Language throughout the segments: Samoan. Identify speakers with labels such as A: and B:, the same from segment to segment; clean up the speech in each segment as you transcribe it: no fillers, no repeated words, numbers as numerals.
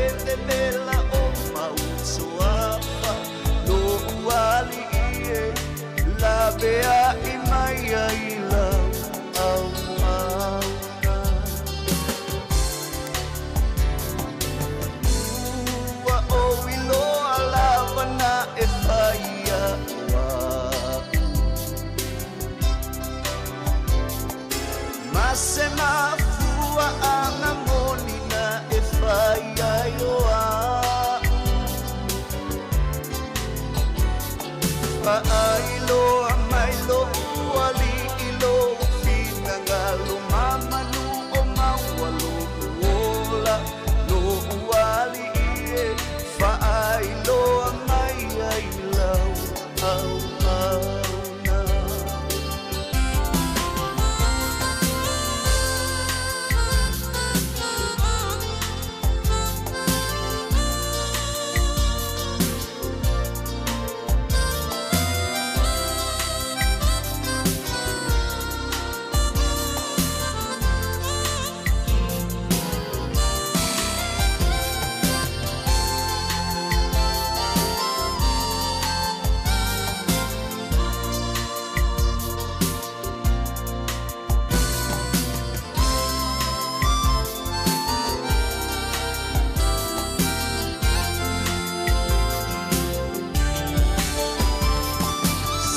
A: le vevela o Mausoafa Lo'u ali'i e lavea'i mai ai lau auauna. Ua ou iloa lava na e fai ia o a'u. Ma se mafuaaga moni na e fai ai o a'u. Faailoa mai lo'u alii lou finagalo ma manu o maua lo'u ola lo'u alii e faailoa mai ai lau auauna.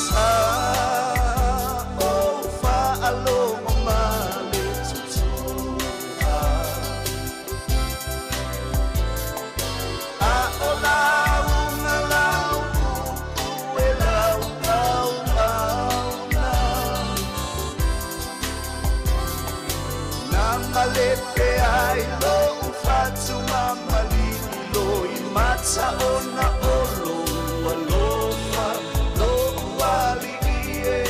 A: Sa ou faalogo ma le totoa, A o lauga lau upu e lau auauna. Na malepe ai lo'u fatu ma malilo i mata ona o lou alofa, lo'u alii e,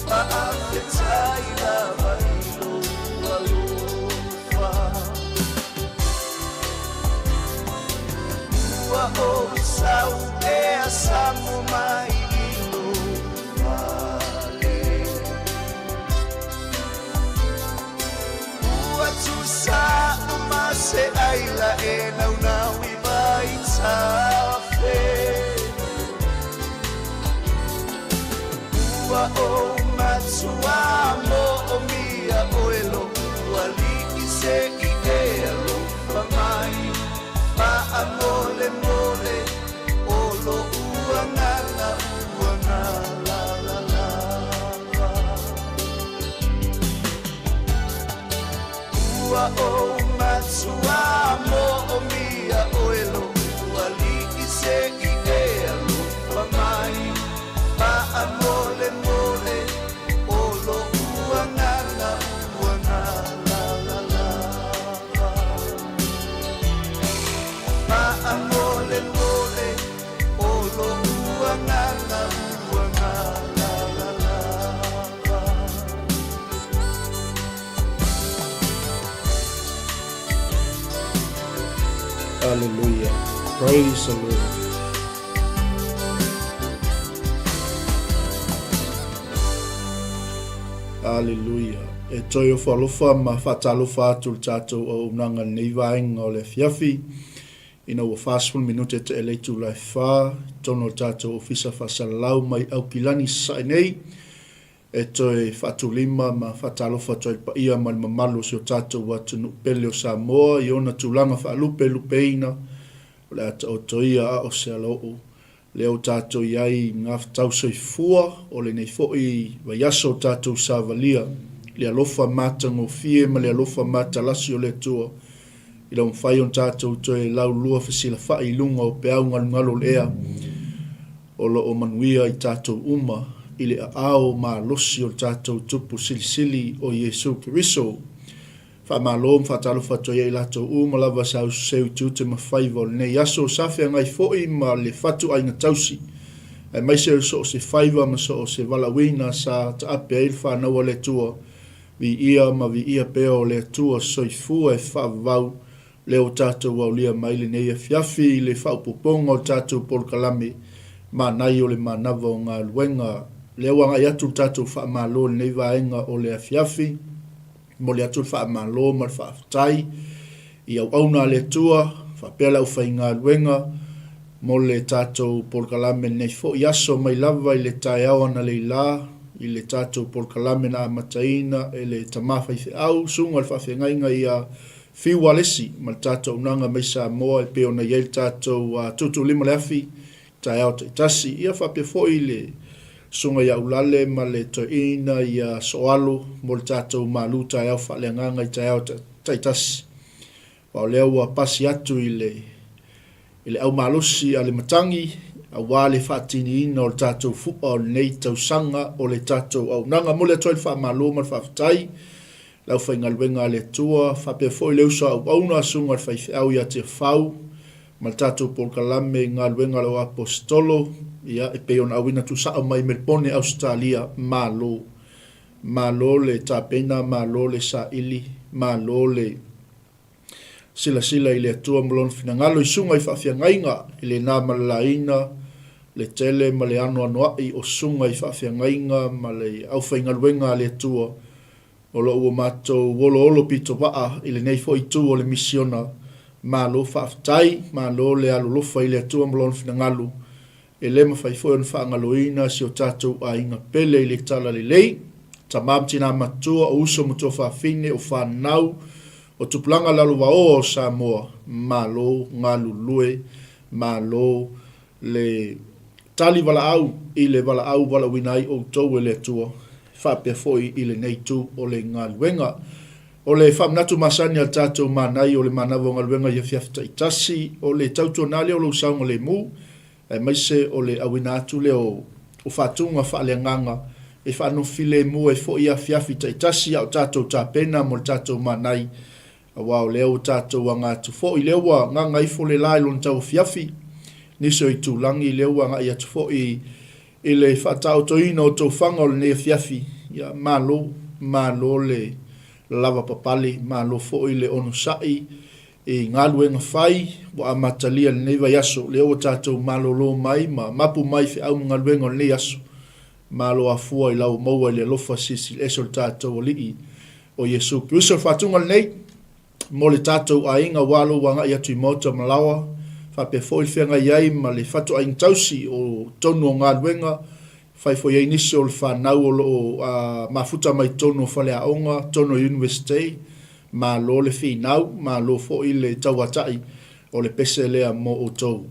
A: faafetai lava i lou alofa. Ua ou sau e asamo mai i lou fale. Ua tusa uma se aila e naunau i vaitafe. Ua ou matua moomia oe lo'u alii se i e alofa mai. Faamolemole o lo'u agaga ua galala lava. Ua ou matua moomia oe lo'u alii se i e alofa mai. Faamolemole o lo'u agaga ua galala lava. Faamolemole o lo'u agaga ua galala lava.
B: Hallelujah. Praise the Lord. Hallelujah. E toe ofo alofa ma faatalofa atu le tatou auaunaga i lenei vaega o le afiafi. Ina ua 40 minute te ele itula e 4, totonu o le tatou ofisa faasalalau mai Aukilani Sasae nei. E toe faatulima ma faatalofa atu ai i le paia ma le mamalu o si o tatou atunuu pele o Samoa i ona tulaga faalupelupeina, o le a taoto ia a o se alaoo lea ua tatou i ai i gafatau soifua o lenei foi vaiaso o tatou savalia le alofa matagofie ma le alofa matalasi o le Atua i lau mafai ona tatou toe laulua fesilafai i luga o peau galugalu o le ea o lo o manuia i tatou uma i le aao malosi o le tatou Tupu Silisili o Iesu Keriso. Faamalo ma faatalofa atu ai ia i latou uma lava sa ususeu i tiute ma faiva o lenei aso sa feagai foi ma le fatuaiga tausi, aemaise o so o se faiva ma so o se valaauina sa taape ai le fanau a le Atua. Viia ma viia pea o le Atua soifua e faavavau lea ua tatou aulia mai lenei afiafi i le faaopoopoga o le tatou polokalame Manai o le Manava o Galuega. Lea ua agai atu le tatou faamalo i lenei vaega o le afiafi. Momoli atu le faamalo ma le faafetai i auauna a le Atua. faapea le aufaigaluega mo le tatou polokalame lenei foi aso mai lava i le taeao analeila i le tatou polokalame na amataina e le tama faifeau susuga i le faafeagaiga ia Fiu Alesi ma le tatou auaunaga mai Samoa e pei ona i ai le tatou tuutuulima le afi i taeao taitasi. Ia faapea foi le susuga ia Ulale ma le toeaina ia Soalo mo le tatou malu taeao faaleagaga i taeao taitasi. Aua o lea ua pasi atu i le i le aumalosi a le matagi aua le faatiniina o le tatou fu'a o lenei tausaga o le tatou auaunaga. Momoli atu ai le faamalo ma le faafetai le aufaigaluega a le Atua, faapea foi le uso a auauna, Susuga i le Faifeau ia Tiafau, ma le tatou polokalame i galuega a lau Aposetolo, ia, e pei ona auina tuusao mai Melebone, Ausetalia. Malo. Malo le tapena, malo le saili, malo le silasila i le Atua ma Lona finagalo i susuga i faafeagaiga, i le na ma le laina, le tele ma le anoanoai o susuga i faafeagaiga ma le aufaigaluega a le Atua, O lo o ua matou oloolo pitovaa i lenei foi itu o le misiona. Malo faafetai, malo le alolofa i le Atua ma Lona finagalo. E le mafai foi ona faagaloina si o tatou aiga pele i le Talalelei, tama ma tina matua, o uso ma tuafafine, o fanau, o tupulaga lalovaoa o Samoa. Malo galulue, malo le tali valaau i le valaau valaauina ai outou e le Atua, faapea foi i lenei itu o le galuega. O le faamanatu masani a le tatou Manai o le manava o galuega i afiafi taitasi, o le tautuana lea o lou saogalemu, aemaise o le auina atu lea o faatuga faaleagaga e faanofo filemu ai foi afiafi taitasi a o tatou tapena mo le tatou Manai. Aua o lea ua tatou aga atu foi, lea ua gaga ifo le la i lona tauafiafi, nisi o itulagi lea ua agai atu foi i le faataotoina o tofaga o lenei afiafi, ia malo, malo le lavapapale, malo foi le onosai i galuega fai ua amatalia i lenei vaiaso, lea ua tatou malolo mai ma mapu mai i feau ma galuega o lenei aso. Malo afua i lau maua i le alofa silisili ese o le tatou Alii o Iesu Keriso. O le faatuga lenei mo le tatou aiga aua lou agai atu i maota ma laoa, faapea foi le feagai ai ma le fatuaiga tausi o totonu o galuega, fai foi ai nisi o le fanau o lo o mafuta mai totonu o faleaoga, totonu o Universite. Malo le finau, malo foi le tauatai o le pese lea mo outou.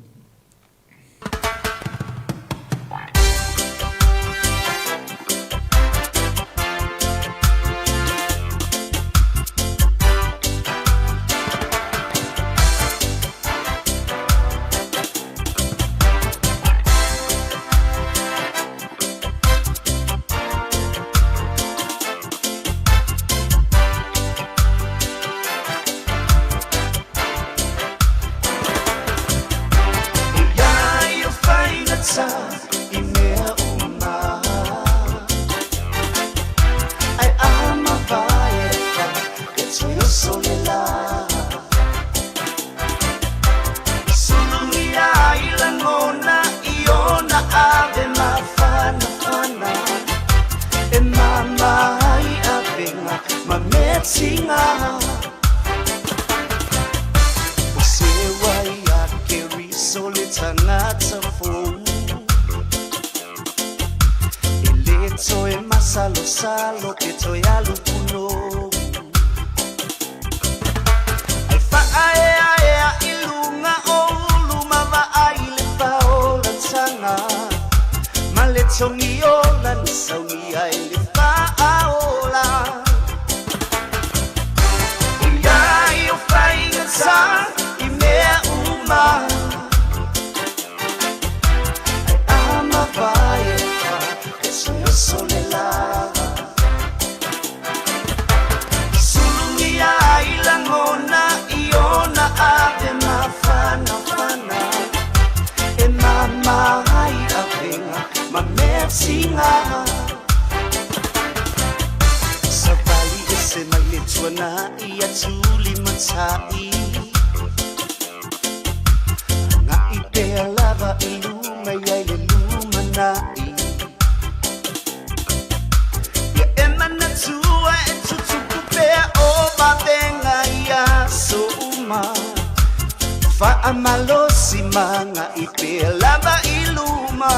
A: Faamalosi ma agai pea lava i luma.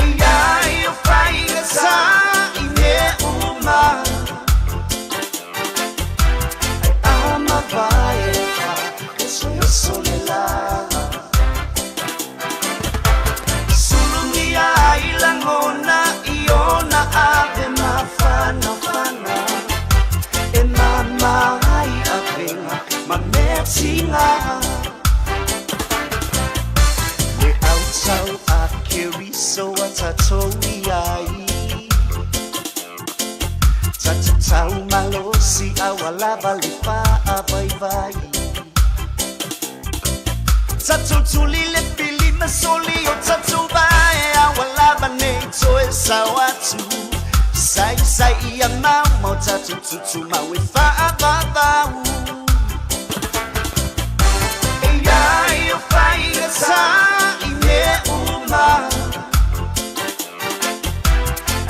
A: E iai o faiga sa i mea uma. Ai a mavae fa le la. Sulugia ai lagona i ona ave mafanafana. E mama ai avega ma meatiga. Le autau a Keriso a tatou i ai. Tatou tau malosi a ua lava le faavaivai. Tatou tuli le pili ma soli o tatou vae a ua lava nei toe sao atu. Saisai ia maumau tatou tutumau e faavavau. E iai o faiga sa i mea uma.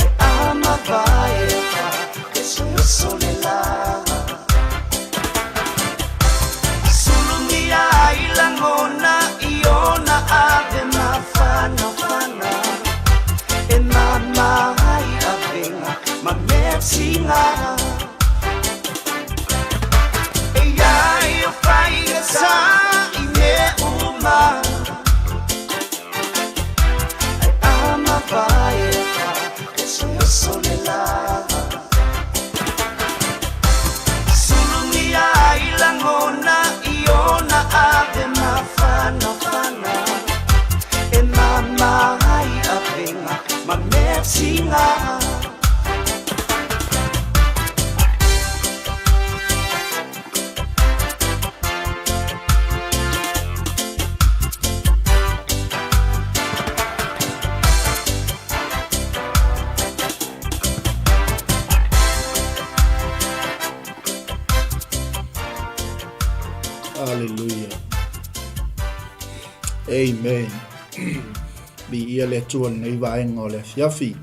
A: Ai a mavae fa le la. Sulugia ai lagona i ona ave mafanafana. E mama ai avega ma meatiga. E iai o faiga sa i mea uma. Ai a mavae fa le la. Sulugia ai lagona i ona ave mafanafana. E mama ai avega ma meatiga.
B: Hallelujah. Amen. Viia le Atua i lenei vaega o le afiafi.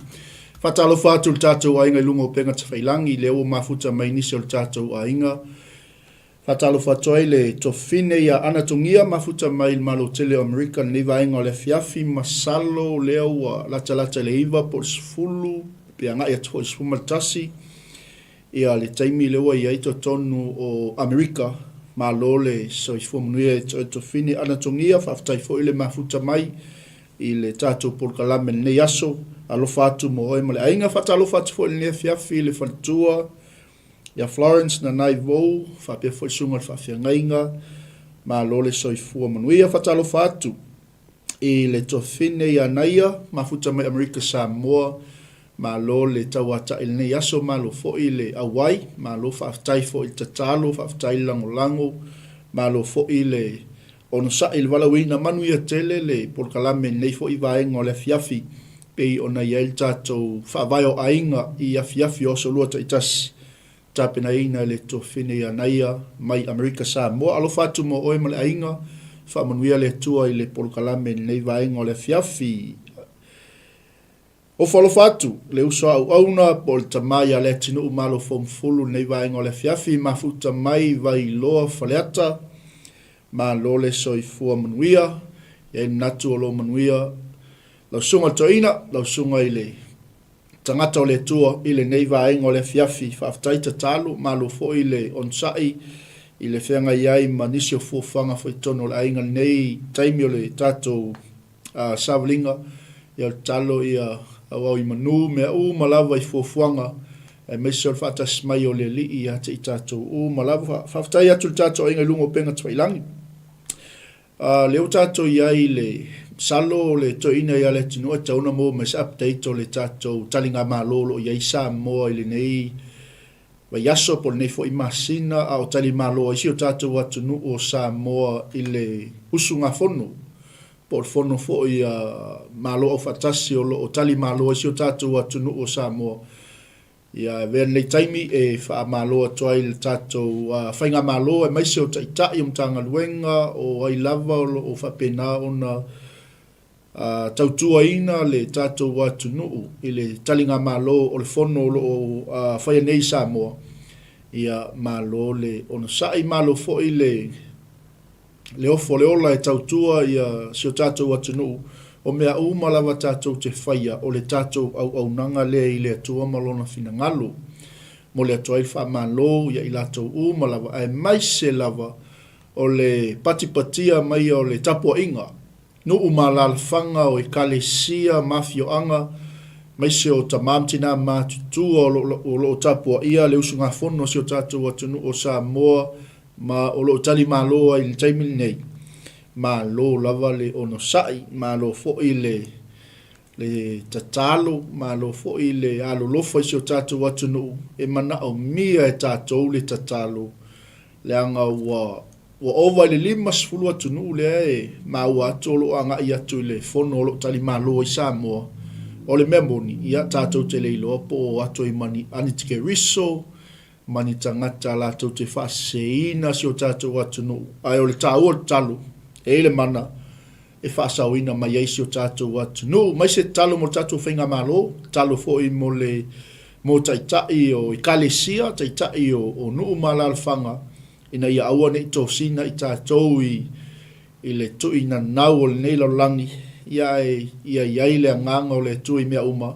B: Faatalofa atu i le tatou aiga i luga o upega tafailangi, lea ua mafuta mai nisi o le tatou aiga. Faatalofa atu ai le Tofine ia Ana Togia, mafuta mai i le Malo tele o Amerika i lenei vaega o le afiafi. Masalo lea ua latalata i le 9 po o le 10, pe agai atu foi i le 11. Ia le taimi lea ua i ai totonu o Amerika. Malo le soifua manuia e te oe Tofine Ana Togia, faafetai foi le mafuta mai i le tatou polokalame i lenei aso. Alofa atu mo oe ma le aiga. Faatalofa atu foi i lenei afiafi i le faletua ia Florence Nanai Vou, faapea foi le susuga i le faafeagaiga. Malo le soifua manuia. Faatalofa atu i le Tofine ia Naia, mafuta mai Amerika Samoa. Malo le tauatai i lenei aso, malo foi le auai, malo faafetai foi i le tatalo, faafetai le lagolago, malo foi le onosai i le valaauina. Manuia tele le polokalame i lenei foi vaega o le afiafi, pei ona i ai le tatou faavae o aiga i afiafi o aso lua taitasi, tapenaina e le Tofine ia Naia mai Amerika Samoa. Alofa atu mo oe ma le aiga, faamanuia le Atua i le polokalame i lenei vaega o le afiafi. Ofo alofa atu le uso a auauna po o le tama ia Leatinuu Malo Foumufulu lenei vaega o le afiafi, mafuta mai Vailoa Faleata, malo le soifua manuia, i ai le manatu o lo manuia lau susuga i le toeaina, lau susuga i le tagata o le Atua i lenei vaega o le afiafi. Faafetai tatalo, malo foi le onosai i le feagai ai ma nisi o fuafuaga foi i totonu o le aiga i lenei taimi o le tatou savaliga, ia o le tatalo ia auau i manu mea uma lava i fuafuaga aemaise o le faatasi mai o le Alii ia te i tatou uma lava. Faafetai atu i le tatou aiga i luga o upega tafailangi. Lea ua tatou i ai i le masalo o le toeaina ia Leatinuu e tatau ona maua mai se update o le tatou taligamalo o lo o i ai Samoa i lenei vaiaso po o lenei foi masina a o talimalo ai si o tatou atunuu o Samoa i le usugafono po o le fono foi a Malo Aufaatasi o lo o talimalo ai si o tatou atunuu o Samoa. Ia avea lenei taimi e faamalo atu ai i le tatou Faigamalo aemaise o Taitai o Matagaluega o ai lava o lo o faapena ona tautuaina le tatou atunuu i le taligamalo o le fono o lo o faia nei i Samoa. Ia malo le onosai, malo foi le. le ofo o le ola e tautua ia si o tatou atunuu, o mea uma lava tatou te faia, o le tatou auaunaga lea i le Atua ma Lona finagalo. Momoli atu ai le faamalo ia i latou uma lava, aemaise lava o le patipatia maia o le tapuaiga, nuu ma alaalafaga o ekalesia ma afioaga, aemaise o tama ma tina matutua o lo o tapuaia le usugafono a si o tatou atunuu o Samoa ma o lo o talimalo ai i le taimi lenei. Malo lava le onosai, malo foi le le tatalo, malo foi le alolofa i si o tatou atunuu, e manaomia e tatou le tatalo, leaga ua ua ova i le 50 atunuu lea e maua atu o lo o agai atu i le fono o lo o talimalo ai Samoa. O le mea moni, ia tatou te le iloa po o o atu ai ma ni anitikeriso, ma ni tagata latou te faaseseina si o tatou atunuu. Ae o le taua o le tatalo, e i ai le mana e faasaoina mai ai si o tatou atunuu. Mai se tatalo mo le tatou faigamalo, tatalo foi mo le mo taitai o ekalesia, taitai o, o nuu ma alaalafaga, ina ia aua ne i tosina i tatou i, i le tuuinanau o lenei lalolagi, ia ae ia i ai le agaga o le Atua i mea uma,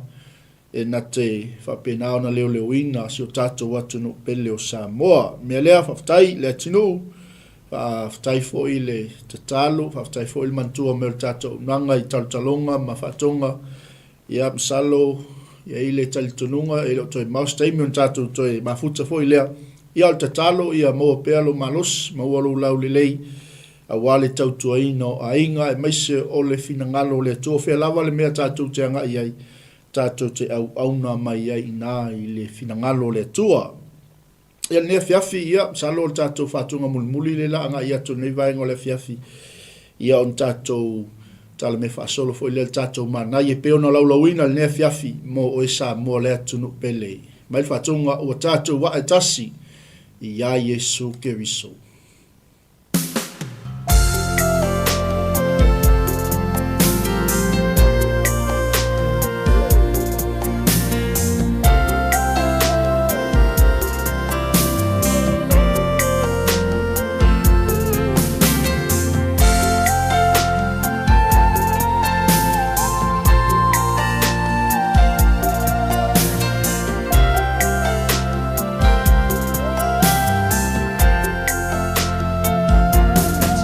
B: e na te faapena ona leoleoina si o tatou atunuu pele o Samoa. O le mea lea, faafetai le atunuu, faafetai foi le tatalo, faafetai foi le manatua mai o le tatou auaunaga i talotaloga ma faatoga. Ia, masalo e i ai le talitonuga e le o toe mao se taimi ona tatou toe mafuta foi lea. Ia, o le tatalo ia maua pea lou malosi, maua lou laulelei aua le tautuaina o aiga aemaise o le finagalo o le Atua. O fea lava le mea tatou te agai ai, tatou te auauna mai ai i ina i le finagalo o le Atua. Ia lenei afiafi, ia, masalo o le tatou faatuga mulimuli lea la agai atu i lenei vaega o le afiafi, ia ona tatou talamea faasolo foi lea le tatou manaia e pei ona laulauina lenei afiafi mo oe Samoa le atunuu pele. Mai le faatuga ua tatou ae tasi iā Iesu Keriso.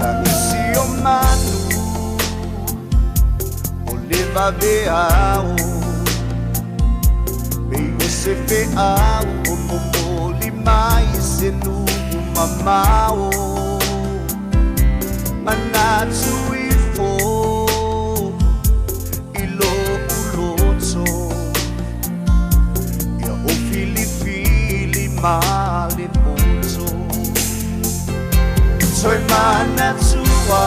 A: Tagisi o manu o le vaveao Pei o se feau o momoli mai se nuu mamao Manatu ifo i lo'u loto Ia o filifili ma le poto Toe manatua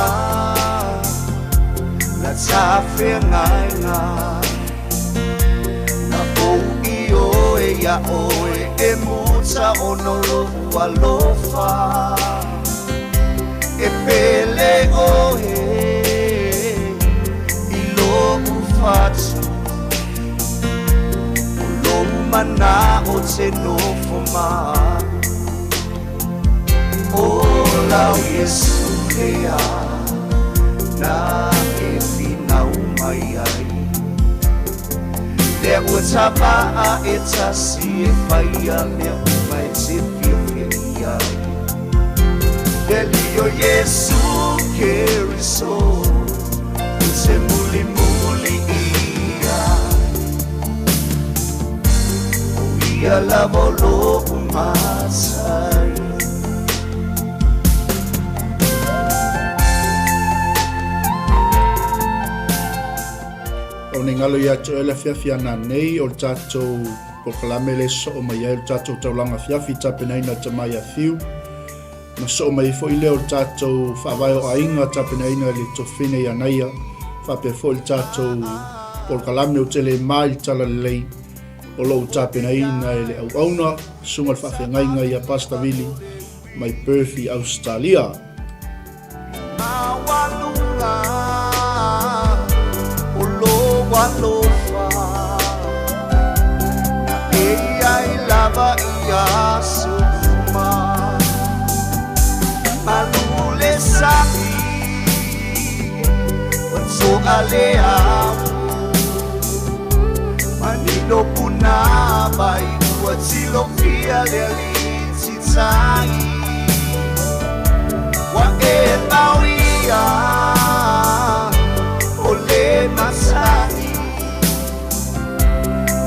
A: la tafeagaiga Na ou ioe iā oe e muta ona o lo'u alofa E pele oe i lo'u fatu O lou mana'o te nofo ma a'u O lau Iesu lea na e finau mai ai Lea ua tava'a e tasi e faia mea uma e te fiafia i ai Le Alii o Iesu Keriso ou te mulimuli i ai O ia lava o lo'u matai.
B: O nei galo ia te oe le afiafi ana nei o le tatou polokalame le soo mai ai o le tatou taulaga afiafi tapenaina e Tama ia Fiu. Na soo mai ai foi lea o le tatou faavae o aiga tapenaina e le Tofine ia Naia faapea foi le tatou polokalame o tele mai le Talalelei o lo o tapenaina e le auauna susuga le faafeagaiga ia Pastor Vili mai Perth i Ausetalia.
A: Maualuga o lou alofa Na e i ai lava i aso uma Malu le sami. le au Manino puna vai ua tilofia le alii Ua e mauia o le masani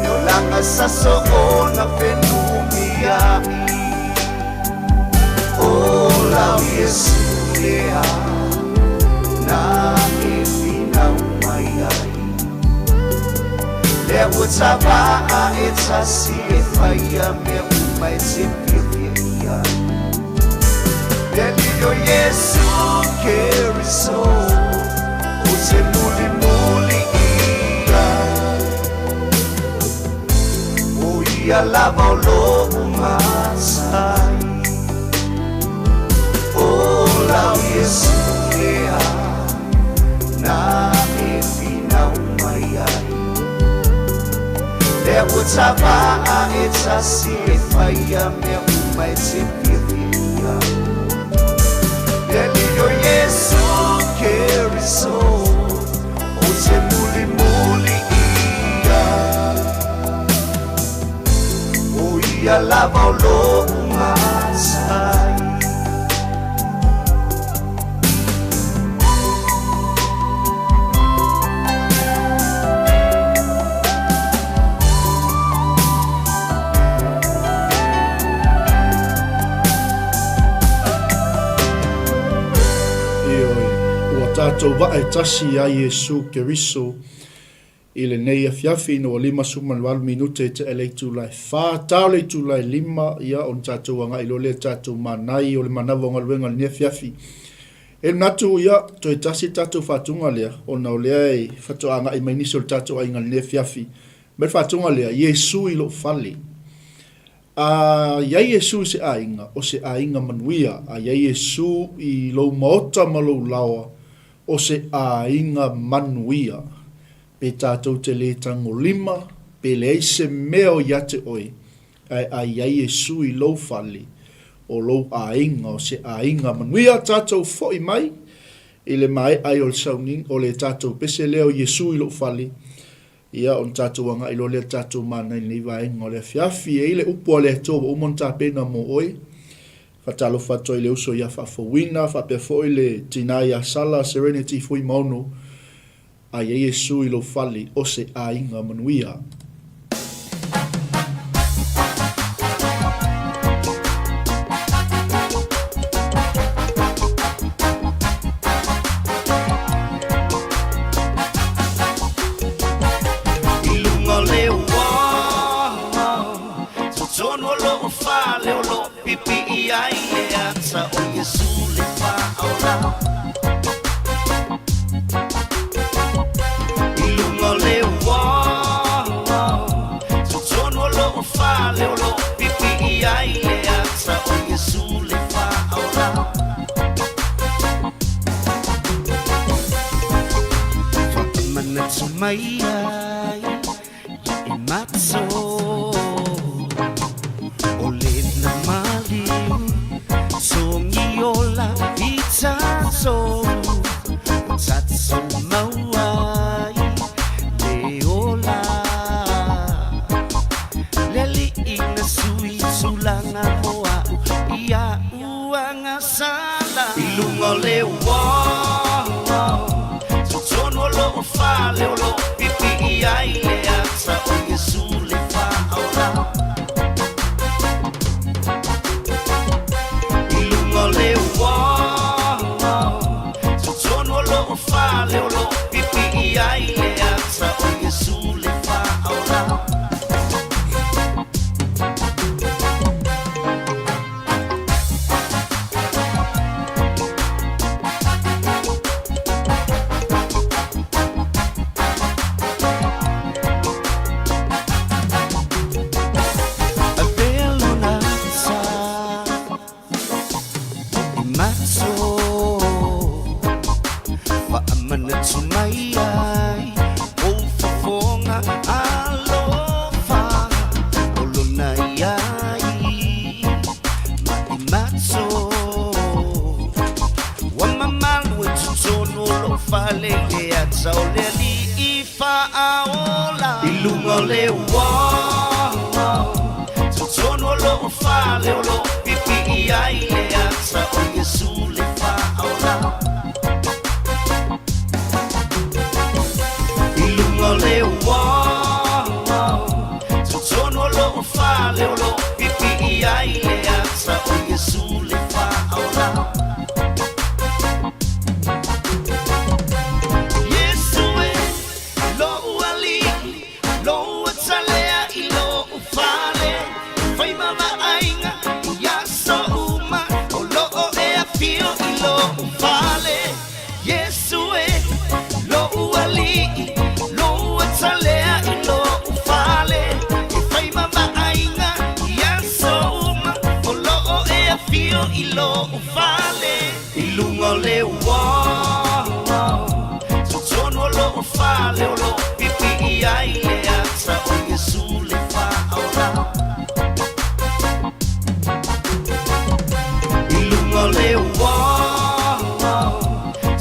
A: E olaga sa soona fenumiai O lau Iesu lea na e finau mai ai Lea ua tavaa e tasi e faia mea uma e te fiafia i ai Le alii o Iesu Keriso ou te mulimuli i ai O ia lava o lou matai O lau Iesu lea na e finau mai ai Lea ua tavaa e tasi e faia mea uma e te fiafia i ai Le alii o Iesu Keriso ou te mulimuli i ai O ia lava o lou matai.
B: Ioe, ua tatou vaa e tasi iā Iesu Keriso i lenei afiafi ina ua 58 minute i te le itula e fa, ta o le itula e lima, ia ona tatou agai loa lea i le tatou manai o le manava o galuega i lenei afiafi. E manatu, ia, toe tasi le tatou faatuga lea, ona o lea e faatoa agai mai nisi o le tatou aiga i lenei afiafi. Ma le faatuga lea, Iesu i lou fale. A i ai Iesu i se aiga, o se aiga manuia. A i ai Iesu i lou maota ma lou laoa, o se aiga manuia. Pe tatou te le tagolima, pe leai se mea o ia te oe, ae a i ai Iesu i lou fale, o lou aiga o se aiga manuia. Tatou foi mai i le maea ai o le sauniga, o le tatou pese lea o Iesu i lou fale, Ia, ona tatou agai loa lea i le tatou mana i lenei vaega o le afiafi. E i ai le upu a le Atua ua uma ona tapena mo oe. Faatalofa atu ai i le uso ia Faafouina, faapea foi le tina ia Sala Serenity Fuimaono, a i ai Iesu i lou fale, o se aiga manuia.
A: I luga o le uawa, Totonu o lou fale o lo o pipii ai le ata o Iesu le Faaola. I luga o le uawa, Totonu o lou fale o lo o pipii ai le ata o Iesu le Faaola. Faamanatu mai ai ia e matou O lena maliu Songi ola i tatou O tatou maua ai le ola Le alii na sui tulaga mo a'u Ia Uagasala. I luga o le uawa, Totonu o lou fale o lo o pipii ai le ata o Iesu le Faaola. I luga o le uawa, Totonu o lou fale o lo o pipii ai le ata o Iesu le Faaola. fale i le ata o le Alii Faaola. I luga o le uawa, totonu o lou fale o lo o pipii ai le ata o Iesu le Faaola. I luga o le uawa, totonu o lou fale o lo o pipii ai le ata o Iesu le Faaola. Iesu e, lou Alii, lou ata lea i lou fale, fai ma vaaiga i aso uma, o lo o e afio i lou fale. Iesu e, lou Alii, lou ata lea i lou fale, e fai ma vaaiga i aso uma, o lo o e afio i lou fale. I luga o le uawa, totonu o lou fale o lo o pipii ai le ata o Iesu le Faaola. I luga o le uawa,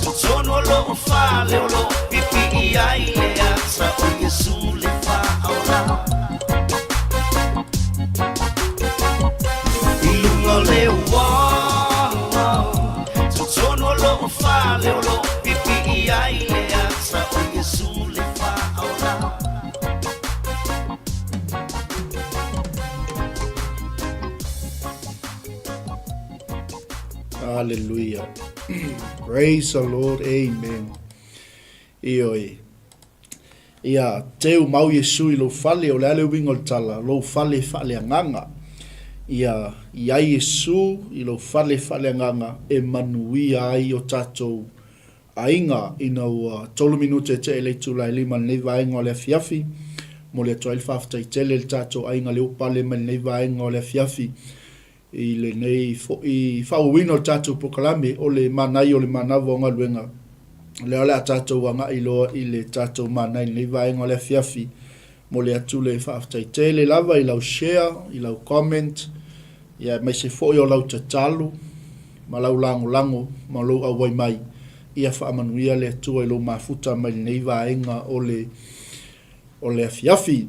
A: totonu o lou fale o lo o pipii ai le ata o Iesu le Faaola. I luga o le uawa, totonu o lou fale o lo o pipii ai le ata o Iesu le Faaola.
B: Hallelujah. Praise the Lord. Amen. Ioe. Ia teu mau Iesu i lou fale, o le a le uiga o le tala, lou fale faaleagaga. Ia i ai Iesu i lou fale faaleagaga e manuia ai o tatou aiga. Ina ua tolu minute e tea i le itula e lima i lenei vaega o le afiafi, momoli atu ai le faafetai tele i le tatou aiga Leupale mai lenei vaega o le afiafi. I lenei foi faaauauina o le tatou polokalame, o le manaia o le manava o galuega, lea o le a tatou agai loa i le tatou manaia i lenei vaega o le afiafi. Momoli atu le faafetai tele lava i lau share, i lau comment, ia aemaise foi o lau tatalo ma lau lagolago ma lou auai mai. Ia faamanuia le Atua i lou mafuta mai lenei vaega o le o le afiafi.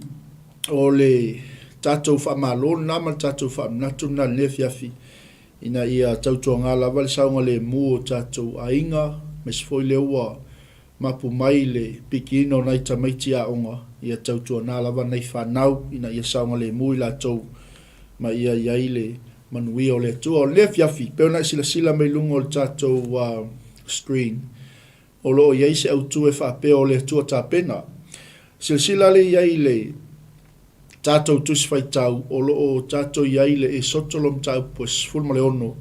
B: O le tatou faamalo lena ma le tatou faamanatu lena i lenei afiafi, ina ia tautuaga lava le saogalemu o tatou aiga, aemaise foi lea ua mapu mai le pikiina o nai tamaiti aoga, ia tautuana lava nai fanau ina ia saogalemu i latou ma ia i ai le manuia o le Atua. O lenei afiafi, pei ona e silasila mai luga o le tatou screen, O lo o i ai se autu e faapea o le Atua tapena. Silasila lea i ai i le tatou Tusi Faitau, o lo o tatou i ai i le Esoto lo mataupu e 16,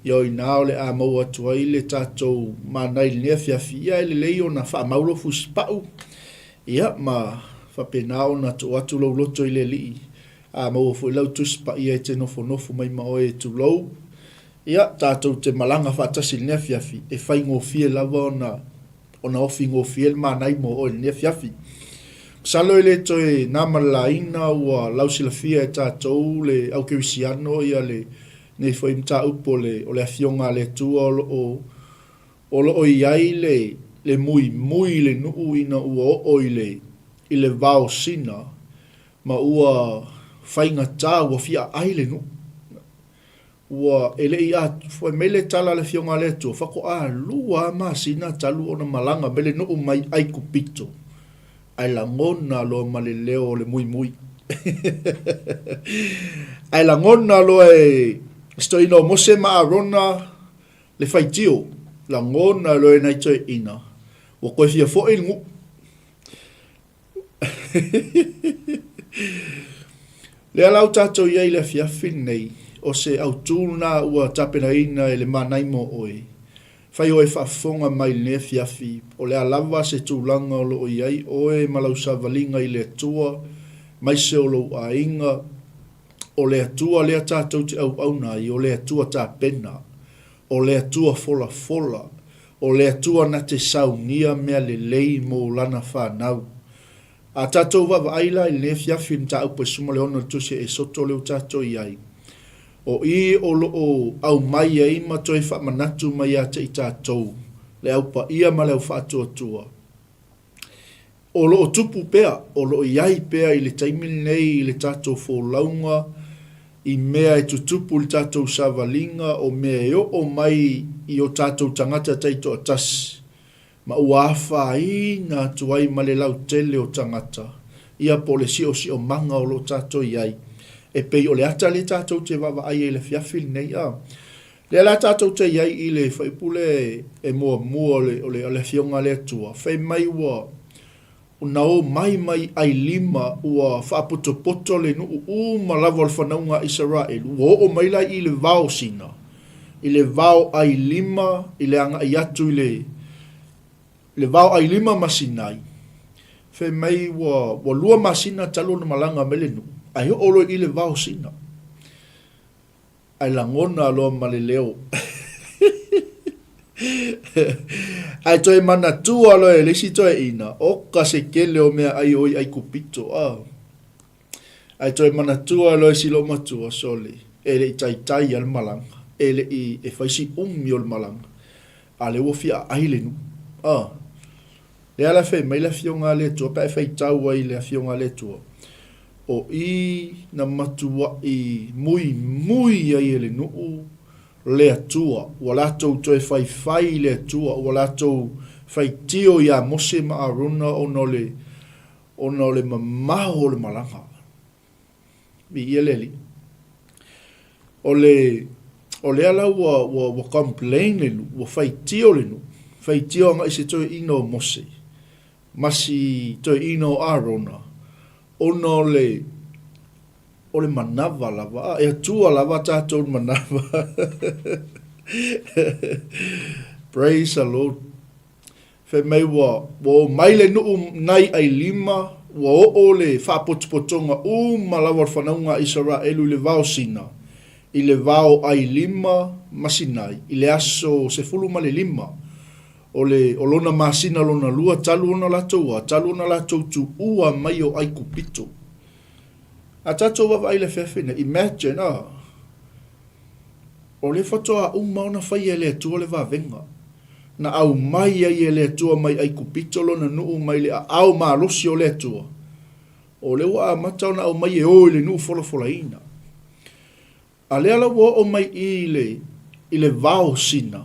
B: ia o i ina o le a maua atu ai le tatou mana i lenei afiafi, ia e lelei ona faamau lou fusipau, ia ma faapena ona tuu atu lou loto i le Alii, a maua foi lau Tusi Paia e te nofonofo mai ma oe, tulou. Ia, tatou te malaga faatasi i lenei afiafi, e faigofie lava ona, ona ofi gofie le manai mo oe i lenei afiafi. Masalo e le toe na ma le laina ua lausilafia e tatou le au kerisiano ia lenei foi mataupu o le, o le Afioga a le Atua o lo o, o lo o i ai le, le muimui i le nuu ina ua oo i le, i le vaosina ma ua faigata ua fia aai le nuu. Ua e le i a, fai mai le tala a le Afioga a le Atua, faatoa lua a masina talu ona malaga mai le nuu mai Aikupito, ae lagona loa ma le leo o le muimui. Ae lagona loa e si toeaina o Mose ma Arona le faitio, lagona loa e nai toeaina, ua toe fia foi le nuu. Lea la ua tatou i ai i le afiafi lenei, o se autu lena ua tapenaina e le Manai mo oe. Fai oe faafofoga mai i lenei afiafi, o le a lava se tulaga o lo o i ai oe ma lau savaliga i le Atua, maise o lou aiga, o le Atua lea tatou te auauna ai, o le Atua tapena, o le Atua folafola, O le Atua na te saunia mea lelei mo Lana fanau. A tatou vaavaai la i lenei afiafi i le mataupu e 16 o le Tusi a Esoto lea ua tatou i ai, o i o lo o aumai ai ma toe faamanatu mai ia te i tatou. Le Au Paia ma le Au Faatuatua, o lo o tupu pea, o lo o i ai pea i le taimi lenei i le tatou folauga i mea e tutupu i le tatou savaliga, o mea e oo mai i o tatou tagata taitoatasi, ma ua afaina atu ai ma le lautele o tagata, ia po o le siosiomaga o lo o tatou i ai, e pei o le ata lea tatou te vaavaai ai i le afiafi lenei. A lea la tatou te i ai i le fuaiupu lea e muamua o le, o le, o le Afioga a le Atua, fai mai ua na o mai mai Ailima ua faapotopoto le nuu uma lava o le fanauga a Isaraelu, ua oo mai la i le vao Sina, i le vao Ailima, i le agai atu i le, le vao Ailima ma Sinai, fai mai ua, ua lua masina talu ona malaga mai le nuu, ae oo loa i le vao Sina. Ae lagona loa ma le leo. Ae toe manatua loa e le isi toeaina, oka se kele o meaai o i Aikupito, a. Ae toe manatua loa e si loomatua, sole, e le i taitai a le malaga, e le i e fai si umi o le malaga, a lea ua fia aai le nuu, a. Lea la fai mai le Afioga a le Atua, pe a e faitau ai i le Afioga a le Atua, o i na matuaʻi muimui ai e le nuu le Atua, ua latou toe faifai i le Atua, ua latou faitio iā Mose ma Arona ona o le, ona o le mamao o le malaga. Viia le Alii. O le, o lea la ua, ua, ua complain le nuu, ua faitio le nuu, faitio agai se toeaina o Mose, ma si toeaina o Arona, ona o le, o le manava lava, a, e Atua lava tatou le manava. Praise the Lord. Fai mai ua, ua o mai le nuu nai Ailima, ua oo le faapotopotoga uma lava o le fanauga a Isaraelu i le vao Sina, i le vao Ailima ma Sinai, i le aso 15 o le, o lona masina lona lua talu ona latou a, talu ona latou tuua mai o Aikupito. A tatou vaavaai i le afiafi nei, imagine, a, o lea faatoa uma ona faia e le Atua le vavega. Na aumai ai e le Atua mai Aikupito lona nuu mai le aao malosi o le Atua, o lea ua amata ona aumai e o i le nuu folafolaina. A lea la ua oo mai i i le, i le vao Sina,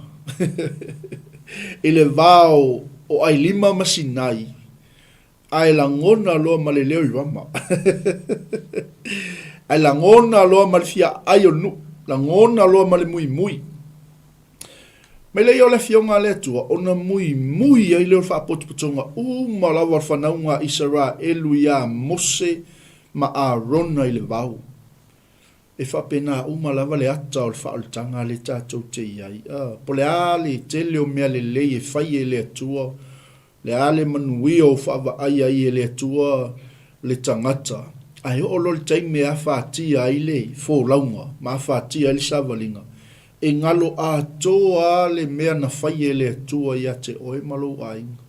B: i le vao o Ailima ma Sinai, Ae lagona loa ma le leo i Rama. Ae lagona loa ma le fiaai o le nuu. Lagona loa ma le muimui. Mai lea o le Afioga a le Atua, ona muimui ai lea o le faapotopotoga uma lava o le fanauga a Isaraelu iā Mose ma Arona i le vao. E faapena uma lava le ata o le faaolataga lea tatou te i ai. Po o le a le tele o mea lelei e fai e le Atua, Le a le manuia o faavaai ai e le Atua le tagata, ae oo loa le taimi e afatia ai le folauga ma afatia ai le savaliga, e galo atoa a le mea na fai e le Atua ia te oe ma lou aiga.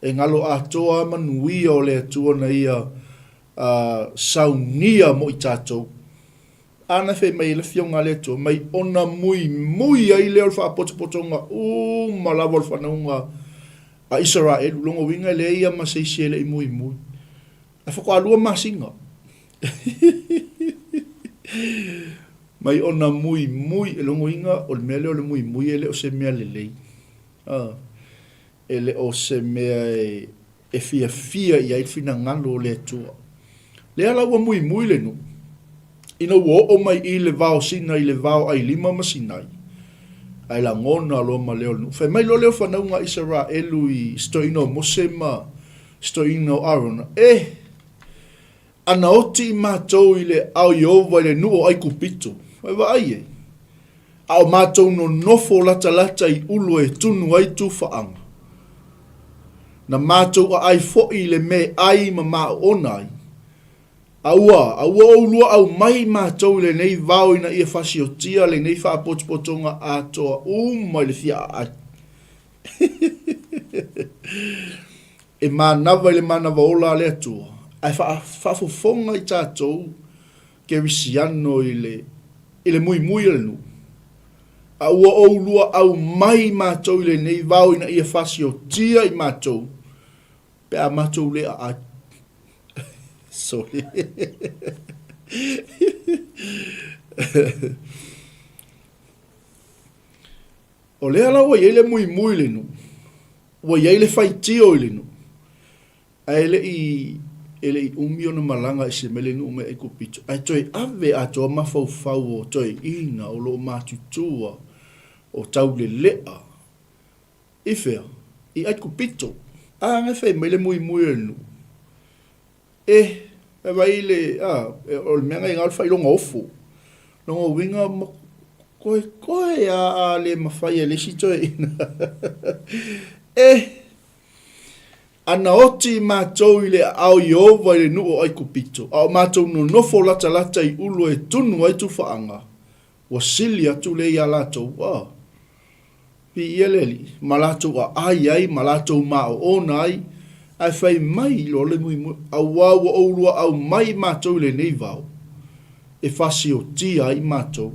B: E galo atoa a manuia o le Atua na ia saunia mo i tatou. Ana fai mai ai le Afioga a le Atua, mai ona muimui ai lea o le faapotopotoga uma lava o le fanauga a Isaraelu. Lona uiga e leai ia ma se isi e le i muimui. Ae faatoa lua masina. Mai ona muimui, lona uiga o le mea lea o le muimui e le o se mea lelei. E le o se mea e fiafia i ai le finagalo o le Atua. Lea la ua muimui le nuu, ina ua oo mai i le vao Sina i le vao Ailima ma Sinai, ae lagona loa ma leo le nuu. Fai mai loa lea o fanauga a Isaraelu i si toeaina o Mose ma si toeaina o Arona, E! Ana oti i matou i le ao Ieova i le nuu o Aikupito, e vaai e, a o matou nonofo latalata i ulu e tunu ai tufaaga. Na matou aai foi i le meaai ma maoona ai. A ua, a ua oulua aumai matou i lenei vao ina ia fasiotia lenei faapotopotoga atoa uma i le fia aai. E manava i le manava ola a le Atua, ae faafofoga i tatou kerisiano i le, i le muimui o le nuu. A ua oulua aumai matou i lenei vao ina ia fasiotia i matou, pe a matou le aai. Sorry. O lea la ua i ai le muimui i le nuu, ua i ai le faitio i le nuu, ae le i e le i umi ona malaga ese mai le nuu mai Aikupito, ae toe ave atoa mafaufau o toeaiina o lo o matutua o taulelea i fea? I Aikupito. A na fai mai le muimui o le nuu, E, e vai le, a, o le mea na iga o le faailoga ofo. Lona uiga, koekoe a a le mafai e le isi toeaina. E, ana oti matou i le aao Ieova i le nuu o Aikupito, a o matou nonofo latalata i ulu e tunu ai tufaaga, ua sili atu lea iā latou, a. Viia le Alii, ma latou aai ai, ma latou maoona ai, ae fai mai loa le muimui, Auā ua ou luaau mai matou i lenei vao, e fasiotia ai matou,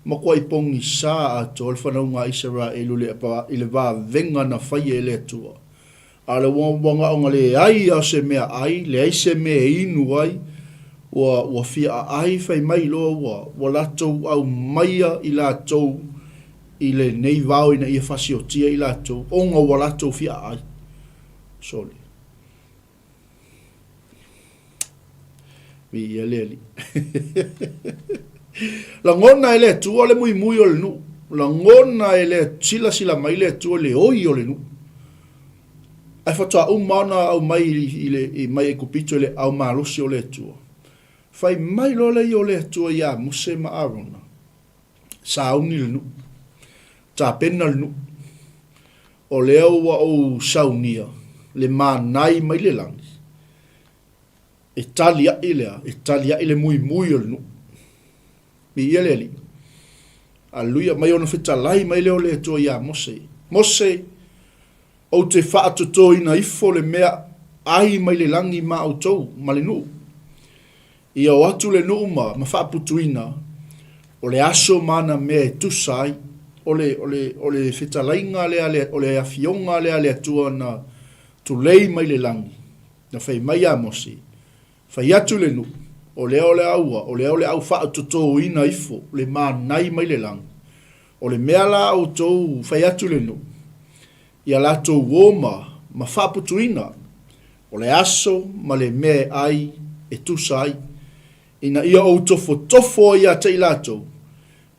B: makuai pogisa atoa le fanauga a Isaraelu i le vavega na faia e le Atua. A o le manaoga leai lava o se mea ai, leai se mea e inu ai, ua, ua fia aai fai mai loa ua, ua latou aumaia i latou i lenei vao ina ia fasiotia i latou, ona ua latou fia aai. Sole. Viia le Alii. Lagona e le Atua le muimui o le nuu. Lagona e le silasila mai le Atua i le oi o le nuu. Ae faatoa uma ona aumai i le, i mai Aikupito i le aao malosi o le Atua. Fai mai loa lea o le Atua iā Mose ma Arona, sauni le nuu, tapena le nuu. O lea ua ou saunia le manai mai le lagi, e taliaʻi le a? E taliaʻi le muimui o le nuu. Viia le Alii. Aleluia. Mai ona fetalai mai lea o le Atua iā Mose. Mose, ou te faatotoina ifo le mea ai mai le lagi ma outou ma le nuu. Ia o atu le nuu ma, ma faaputuina, o le aso ma ana mea e tusa ai. O le, o le, o le fetalaiga lea, le, o le afioga lea a le Atua na tulei mai le lagi, na fai mai ia Mose, Fai atu le nuu, o lea o le a ua, o lea o le a ou faatotoina ifo le manai mai le lagi. O le mea la a outou, fai atu le nuu, ia latou o ma, ma faaputuina, o le aso ma le mea e ai e tusa ai, ina ia ou tofotofo ai ia te i latou,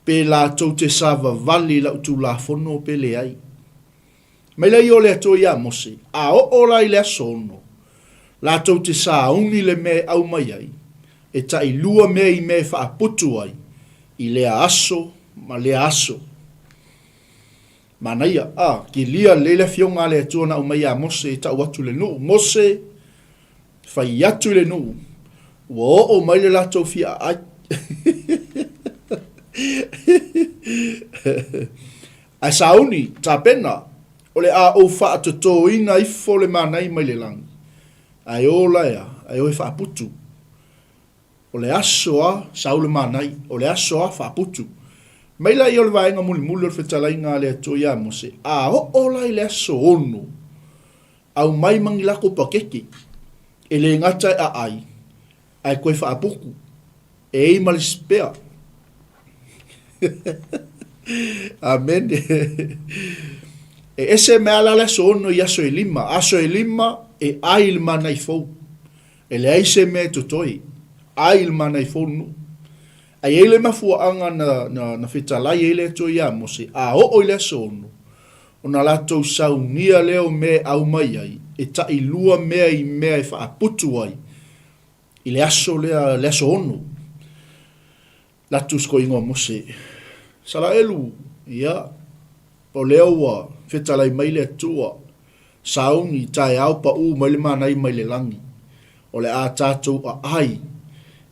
B: pe latou te savavali i lau tulafono pe leai. Mai lea i o le Atua iā Mose, a oo la i le aso ono, latou te sauni le mea e aumai ai, e tailua mea i mea e faaputu ai, i lea aso ma lea aso. Manaia, a, kilia lelei le afioga a le Atua na aumai iā Mose e tau atu i le nuu, Mose, fai atu i le nuu, ua oo mai le latou fia aai. Ae sauni, tapena, o le a ou faatotoina ifo le manai mai le lagi, ae o la ea, ae o e faaputu. O le aso a, sau le manai, o le aso a, faaputu. Mai laia o le vaega mulimuli o le fetalaiga a le Atua iā Mose, a oo la i le aso ono, aumai ma ni lako pakeke, e le gata e aai, ae koe faapuku, e ei ma le spea. Amene. E ese mea la le aso ono i aso e lima. Aso e lima e ai i le manai fou. E leai se mea e totoe. Ai i le manai fou le nuu. A i ai le mafuaaga na, na, na fetalai ai le Atua iā Mose, a oo i le aso ono, ona latou saunia lea o mea e aumai ai, e tailua mea i mea e faaputu ai, i le aso lea, le aso ono. Latu si koiga o Mose, Salaelu, ia, o lea ua fetalai mai le Atua, sauni, taeao paʻū mai le manai mai le lagi, o le a tatou aai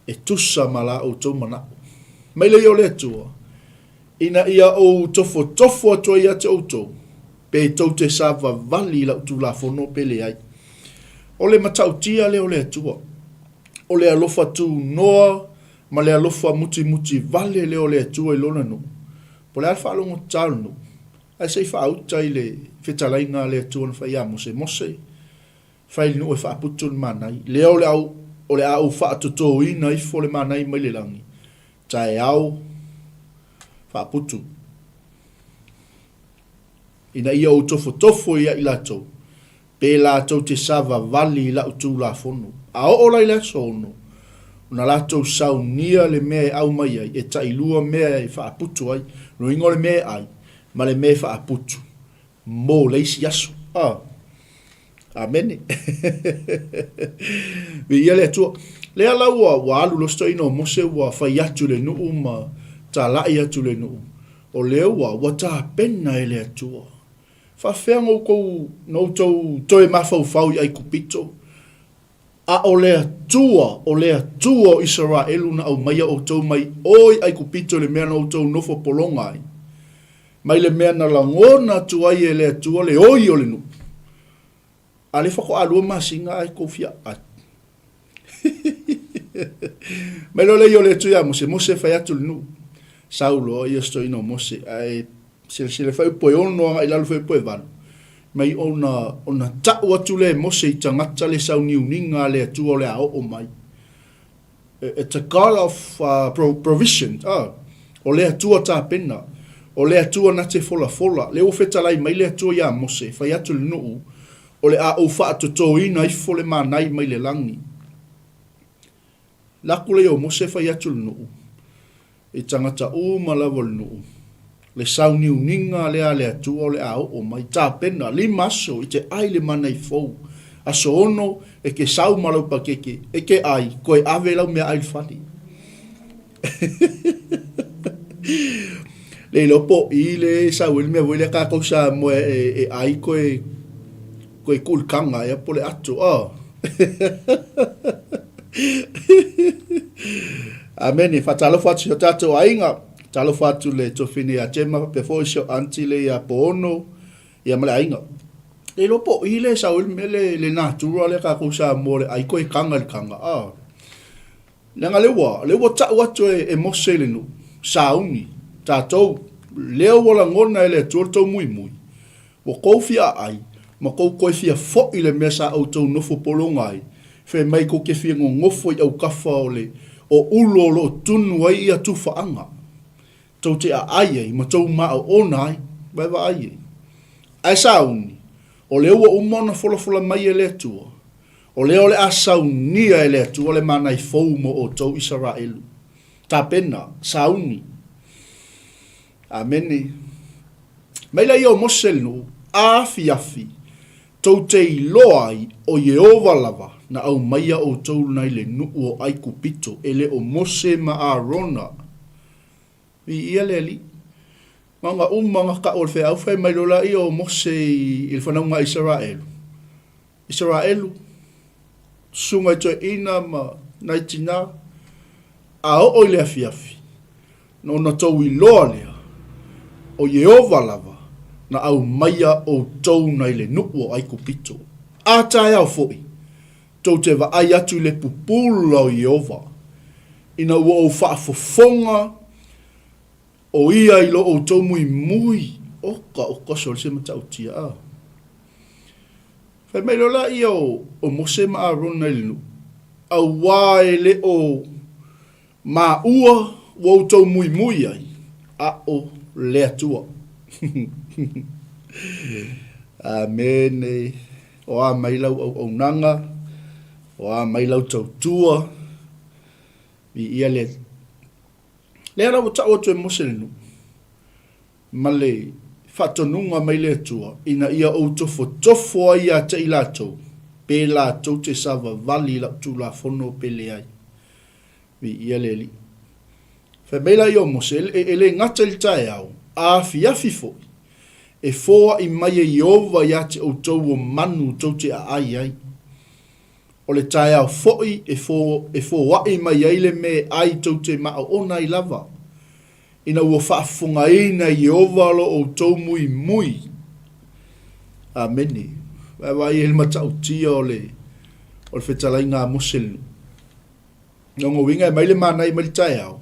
B: e tusa ma la outou manaʻo. Mai lea o le Atua, ina ia ou tofotofo atu ai ia te outou, pe tou te savavali i lau Tulafono pe leai. O le matautia lea o le Atua, o le alofa tunoa ma le alofa mutimuti vale lea o le Atua i Lona nuu. Po o le a le faalogotata o le nuu, ae se i faauta i le fetalaiga a le Atua na fai ia Mose, Mose, fai i le nuu e faaputu le manai, lea o le a o le a ou faatotoina ifo le manai mai le lagi, taeao faaputu, ina ia ou tofotofo ia i latou, pe latou te savavali i lau Tulafono. A oo la i le aso ono, ona latou saunia le mea e aumai ai, e tailua mea e faaputu ai, lona uiga o le mea e ai, ma le mea e faaputu mo le isi aso. A. Amene. Viia le Atua. Lea la ua, ua alu loa se toeaina o Mose ua fai atu i le nuu ma talai atu i le nuu, o lea ua, ua tapena e le Atua. Faafefea na outou, na outou toe mafaufau i Aikupito, a o le Atua, o le Atua o Isaraelu na aumaia outou mai o i Aikupito i le mea na outou nofo pologa ai, mai le mea na lagona atu ai e le Atua le oi o le nuu. A lea faatoa lua masina ae tou fia ai. Mai loa lea o le Atua ia Mose, Mose fai atu le nuu. Sau loa ia si toeaina o Mose, ae silasila fai upu e ono agai i lalo fai upu e valu. Mai ona, ona tau atu lea e Mose i tagata le sauniuniga a le Atua o le a oo mai. It's a God of provision, o le Atua tapena, o le Atua na te folafola. Lea ua fetalai mai le Atua iā Mose, fai atu i le nuu, o le a ou faatotoina ifo le manai mai le lagi. Laku lea o Mose fai atu i le nuu, I tagata uma lava o le nuu, le sauniuniga lea a le Atua o le a oo mai, tapena, lima aso i te ai le mana i fou, aso ono e ke sau ma lau pakeke, e ke ai, koe ave lau mea ai le fale. Le iloa po i le sau ai le mea foi lea kakou Samoa e, e ai koe koe kuu le kanga ea po le ato, oh. Amene. Faatalofa atu i si o tatou aiga. Talofa atu le tuafine ia Gemma faapea foi si o aunty le ia Poono ia ma le aiga. Le iloa po o i le sau ai le mea le, le natura lea tatou Samoa le ai koe kanga i le kanga. Ah. Leaga lea ua, lea ua tau atu e, e Mose i le nuu, sauni, tatou, lea ua lagona e le Atua le tou muimui, Ua kou fia aai, ma kou koe fia foʻi le mea sa outou nofo pologa ai, fai mai kou te fia nonofo i aukafa o le o ulo o loo tunu ai ia tufaaga, tou te aai ai ma tou maoona ai, vaevaai ai. Ae sauni, o lea ua uma ona folafola mai e le Atua, o lea o le a saunia e le Atua le manai fou mo outou Isaraelu. Tapena, sauni. Amene. Mai laia o Mose le nuu, a afiafi, tou te iloa ai o Ieova lava na aumaia outou nai le nuu o Aikupito, e le o Mose ma Arona. Viia le Alii. Na ona uma na tau o le feau fai mai loa laia o Mose i le fanauga a Isaraelu. Isaraelu, susuga i toeaina ma nai tinā, a oo i le afiafi, na ona tou iloa lea, o Ieova lava na aumaia outou nai le nuu o Aikupito. A taeao foi, tou te vaai atu i le pupula o Ieova, ina ua ou faafofoga o ia i lo outou muimui. Oka, oka, sole se matautia, a. Fai mai loa laia o Mose ma Arona i le nuu, Auā e le o maua ua outou muimui ai, a o le Atua. Amene. O a mai lau auaunaga, o a mai lau tautua, viia le Alii. Lea la ua tau atu e Mose i le nuu, ma le faatonuga mai le Atua ina ia ou tofotofo ai ia te i latou, pe latou te savavali i lau Tulafono pe leai. Viia le Alii. Fai mai laia o Mose, e, e le gata i le taeao, a afiafi foi, e foai mai e Ieova ia te outou o manu tou te aai ai. O le taeao foi e, fo, e foai mai ai le mea e ai tou te maoona ai lava. Ina ua faafofogaina e Ieova lo outou muimui. Amene. Vaavaai ai le matautia o le, o le fetalaiga a Mose le nuu. Lona uiga e mai le manai mai le taeao,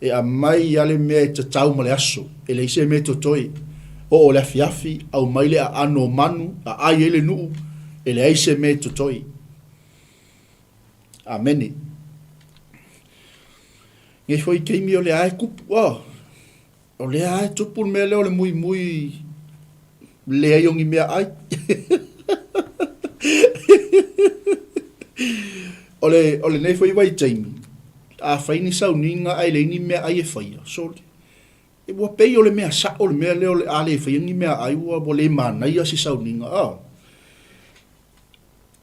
B: E aumai lava le mea e tatau ma le aso, e leai se mea e totoe. Oo le afiafi, aumai le aano o manu, aai ai le nuu, e leai se mea e totoe. Amene. Nei foi taimi o lea e tupu, oh, o lea e tupu le mea lea o le muimui leai o ni mea ai. O le, o lenei foi vaitaimi, a fai ni sauniga ae leai ni meaai e faia, sole, ua pei o le mea sao le mea lea o le a le faia ni meaai ua, ua le manaia se sauniga, a.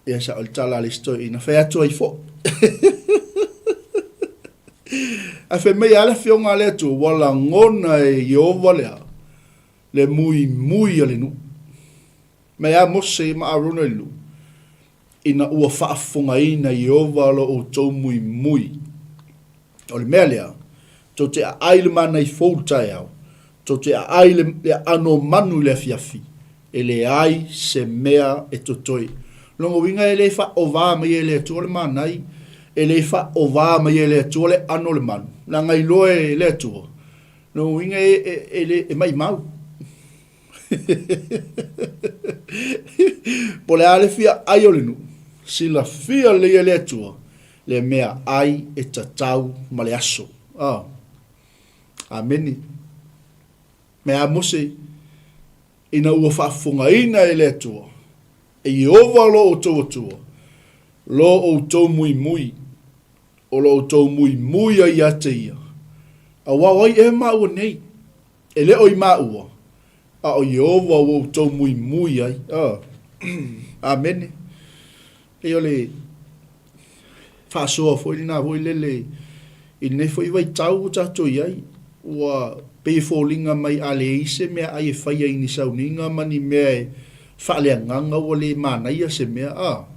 B: Ia sao le tala a le isi toeaina, fai atu ai foi. Ae fai mai lava le Afioga a le Atua, ua lagona e Ieova le a? Le muimui a le nuu. Mai a Mose ma Arona i le nuu, ina ua faafofogaina Ieova lo outou muimui. O le mea lea, tou te aai le mana i fou i le taeao, tou te aai le aano o manu i le afiafi, e leai se mea e totoe. Lona uiga e le faaovā mai e le Atua le manai, e le faaovā mai e le Atua le aano o le manu, leaga e iloa e le Atua, lona uiga e, e, e, le, e maimau. Po o le a le fia ai o le nuu, silafia lelei e le Atua le mea ai e tatau ma le aso. Oh. Amene. Mea a Mose, ina ua faafofogaina e le Atua, e Ieova lo outou Atua, lo outou muimui, o lo outou muimui ai ia te ia. Auā o ai ea maua nei? E le o i maua, a o Ieova ua outou muimui ai. Oh. Amene. Pei o le faasoa foi lena foi lele i lenei foi vaitau ua tatou i ai, ua pei e foliga mai a leai se meaai e faia i ni sauniga ma ni mea e faaleagaga ua le manaia se mea, a.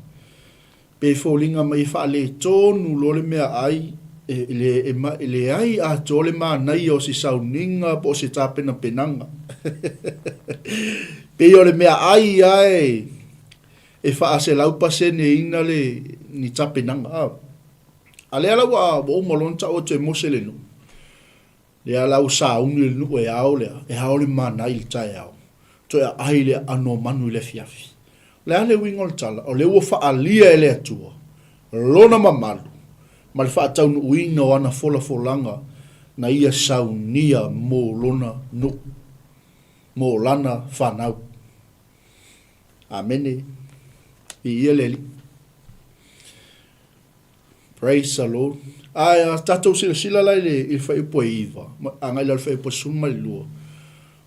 B: Pei e foliga mai e faaletonu loa le meaai, e, le, e, e leai atoa le manaia o se sauniga po o se tapenapenaga. Pei o le meaai lava e, e 400%ina le ni tapenaga. A, a lea la ua, ua uma loa ona tau atu e Mose le nuu, lea la ua sauni le nuu e ao lea, e ao le mana i le taeao, toe aai le aano o manu i le afiafi. O le a le uiga o le tala? O lea ua faaalia e le Atua Lona mamalu ma le faataunuuina o ana folafolaga na ia saunia mo Lona nuu, mo Lana fanau. Amene. Viia le Alii. Praise the Lord. Ae a tatou silasila la i le, i le fuaiupu e 9, agai la i le fuaiupu e 12,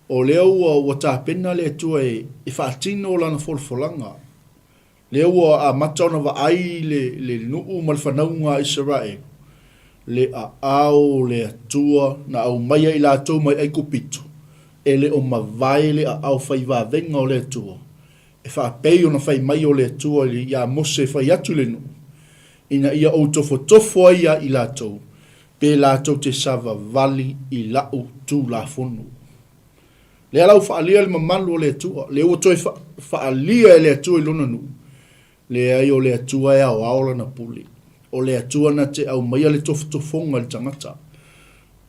B: o lea ua, ua tapena le Atua e, e faatino lana folafolaga. Lea ua amata ona vaai le, le nuu ma le fanauga a Isaraelu, le aao o le Atua na aumaia i latou mai Aikupito, e le o mavae le aao fai vavega o le Atua, e faapei ona fai mai o le Atua iā Mose e fai atu i le nuu, ina ia ou tofotofo ai ia i latou, pe latou te savavali i la'u tulafono. Lea la ua faaalia le mamalu o le Atua, lea ua toe faaalia e le Atua i Lona nuu, Leai, o le Atua e aoao lana pule. O le Atua na te aumaia le tofotofoga i le tagata,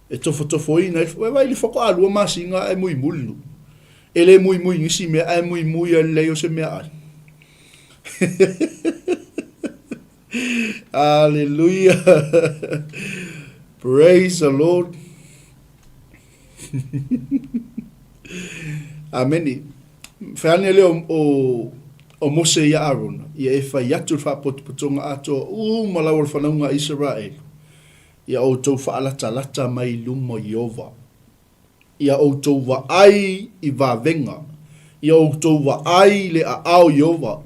B: e tofotofoina ai, vaai i le faatoa masina ae muimui le nuu. E le muimui i nisi mea, ae muimui ai le leai o se meaai. Aleluia! Praise the Lord! Amene. Fai ane lea o, o Mose iā Arona, ia e fai atu le faapotopotoga atoa uma lava o le fanauga a Isaraelu, ia outou faalatalata mai i luma o Ieova, ia outou vaai i vavega, ia outou vaai i le aao o Ieova,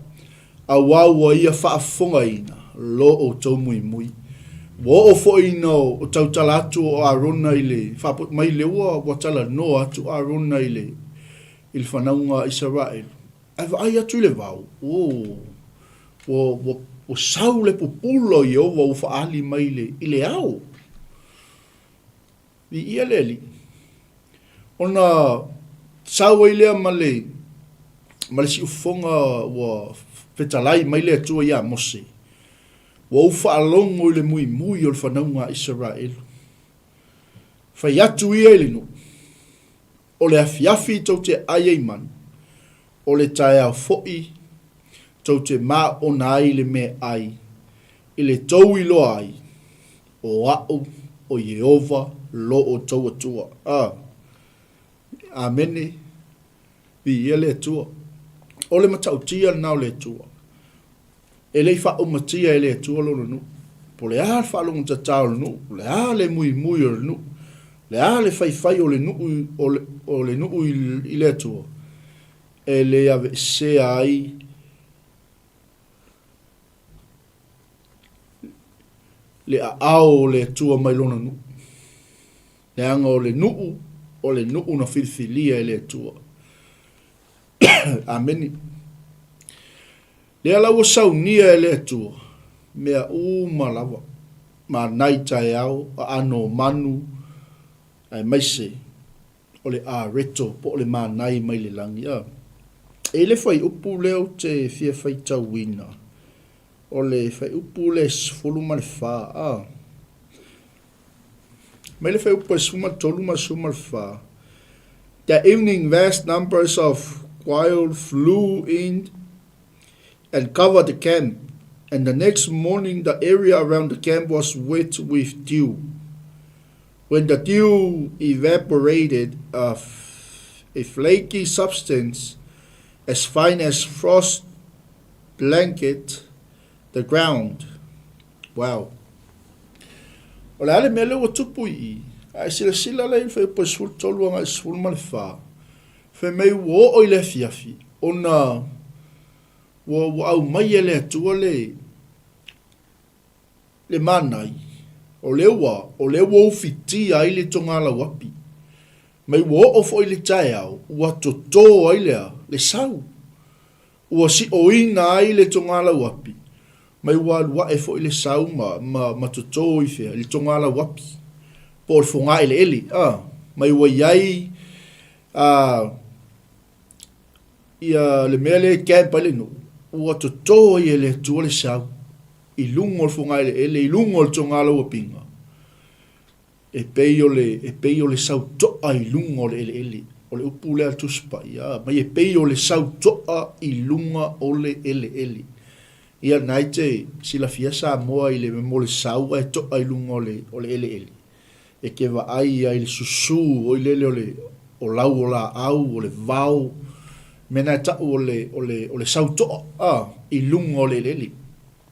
B: Auā ua ia faafofogaina lo outou muimui. Ua oo foi ina o tautala atu o Arona i le faapo mai le ua ua talanoa atu Arona i le i le fanauga a Isaraelu, ae vaai atu i le vao, ua ua ua ua sau le pupula o Ieova ua faaali mai i le i le ao. Viia le Alii. Ona sau ai lea ma le, ma le siufofoga ua fetalai mai le Atua iā Mose, Ua ou faalogo i le muimui o le fanauga a Isaraelu. Fai atu ia i le nuu, O le afiafi tou te ai ai manu, o le taeao foi tou te maona ai le meaai, i le tou iloa ai, o a'u o Ieova lo outou Atua. A. Amene. Viia le Atua. O le matautia lena o le Atua. E le i faaumatia e le Atua lona nuu. Po o le a le faalogotatā o le nuu, o le a le muimui o le nuu, o le a le faifai o le nuu, o le, o le nuu i, i le Atua, e le aveesea ai le aao o le Atua mai lona nuu. Leaga o le nuu, o le nuu na filifilia e le Atua. Amene. Lea la ua saunia e le Atua mea uma lava, manai taeao, aano o manu, aemaise o le areto po o le manai mai le lagi. A. E i le fuaiupu lea ou te fia faitauina, o le fuaiupu lea e 14. A. Mai le fuaiupu e 13 ma le 14. That evening vast numbers of quail flew in and covered the camp, and the next morning the area around the camp was wet with dew. When the dew evaporated, a, a flaky substance as fine as frost blanket the ground. Wow. O le a le mea lea ua tupu i i? A e silasila la i le fuaiupu e 13 agai i le 14, fai mai ua oo i le afiafi, ona ua, ua aumai e le Atua le, le manai, o lea ua, o lea ua ufitia ai le togalauapi. Mai ua oo foi i le taeao, ua totō ai le a? Le sau. Ua siʻoina ai le togalauapi, mai ua alu aʻe foi le sau ma, ma, ma totō i fea? I le togalauapi, po o le fogaeleele, a, mai ua i ai, a, ia le mea lea e camp ai le nuu, ua totō ai e le Atua le sau i luga o le fogaeleele, i luga o le togalauapiga. E pei o le, e pei o le sau toʻa i luga o le eleele. O le upu lea a le Tusi Paia, mai e pei o le sau toʻa i luga o le eleele. Ia na e te silafia Samoa i le mo le sau ae toʻa i luga o le, o le eleele. E ke vaai ai i le susū oi lele o le, o lau o laau, o le vao, mea na e taʻu o le, o le, o le sau toʻa, a, i luga o le eleele.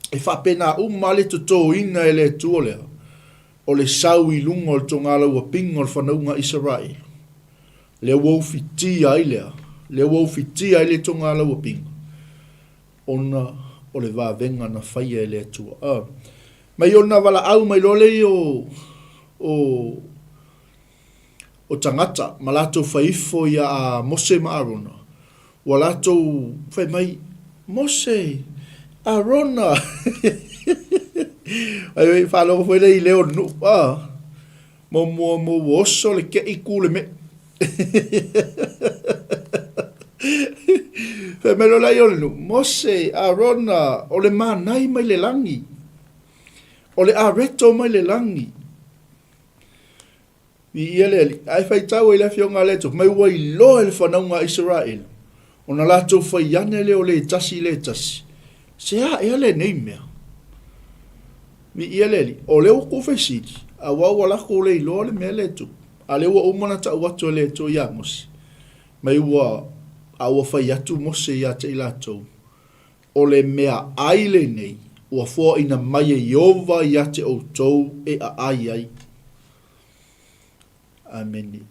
B: E faapena uma lava le totōina e le Atua lea. O le sau i luga o le togalauapiga o le fanauga a Isaraelu, lea ua ufitia ai lea, lea ua ufitia ai le togalauapiga, ona o le vavega na faia e le Atua. A. Mai ona valaau mai loa lea o, o, o tagata ma latou fai ifo ia a Mose ma Arona, ua latou fai mai, Mose, Arona! Ai, faalogo foi lea i leo o le nuu, a, mo mua mo ua oso le keʻi ku le meʻi. Fai mai loa lea o le nuu, Mose, Arona, o le manai mai le lagi, o le areto mai le lagi. Viia le Alii. Ae faitau ai le Afioga a le Atua, mai ua iloa e le fanauga a Isaraelu, ona latou fai ane lea o le tasi i le tasi, Se a ea lenei mea? Viia le Alii. O lea ua kou fesili, auā ua lakou le iloa le mea lea e tupu, a lea ua uma ona tau atu e le Atua iā Mose, mai ua, a ua fai atu Mose ia te i latou, O le meaai lenei ua foaina mai e Ieova ia te outou e aai ai. Amene.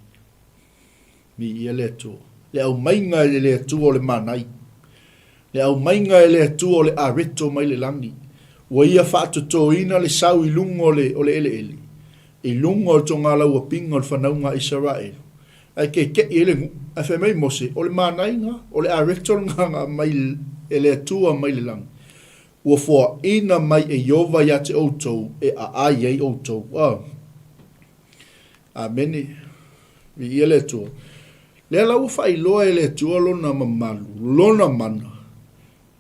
B: Viia le Atua. Le aumaiga e le Atua o le manai. Le aumaiga e le Atua o le areto mai le lagi. Ua ia faatotoina le sau i luga o le, o le eleele, i luga o le togalauapiga o le fanauga a Isaraelu. Ae kekeʻi ai le nuu. Ae fai mai Mose, O le manaiga, o le areto lena na aumai e le Atua mai le lagi, ua foaina mai e Ieova ia te outou e aai ai outou. A. Amene. Viia le Atua. Lea la ua faailoa e le Atua lona mamalu, lona mana,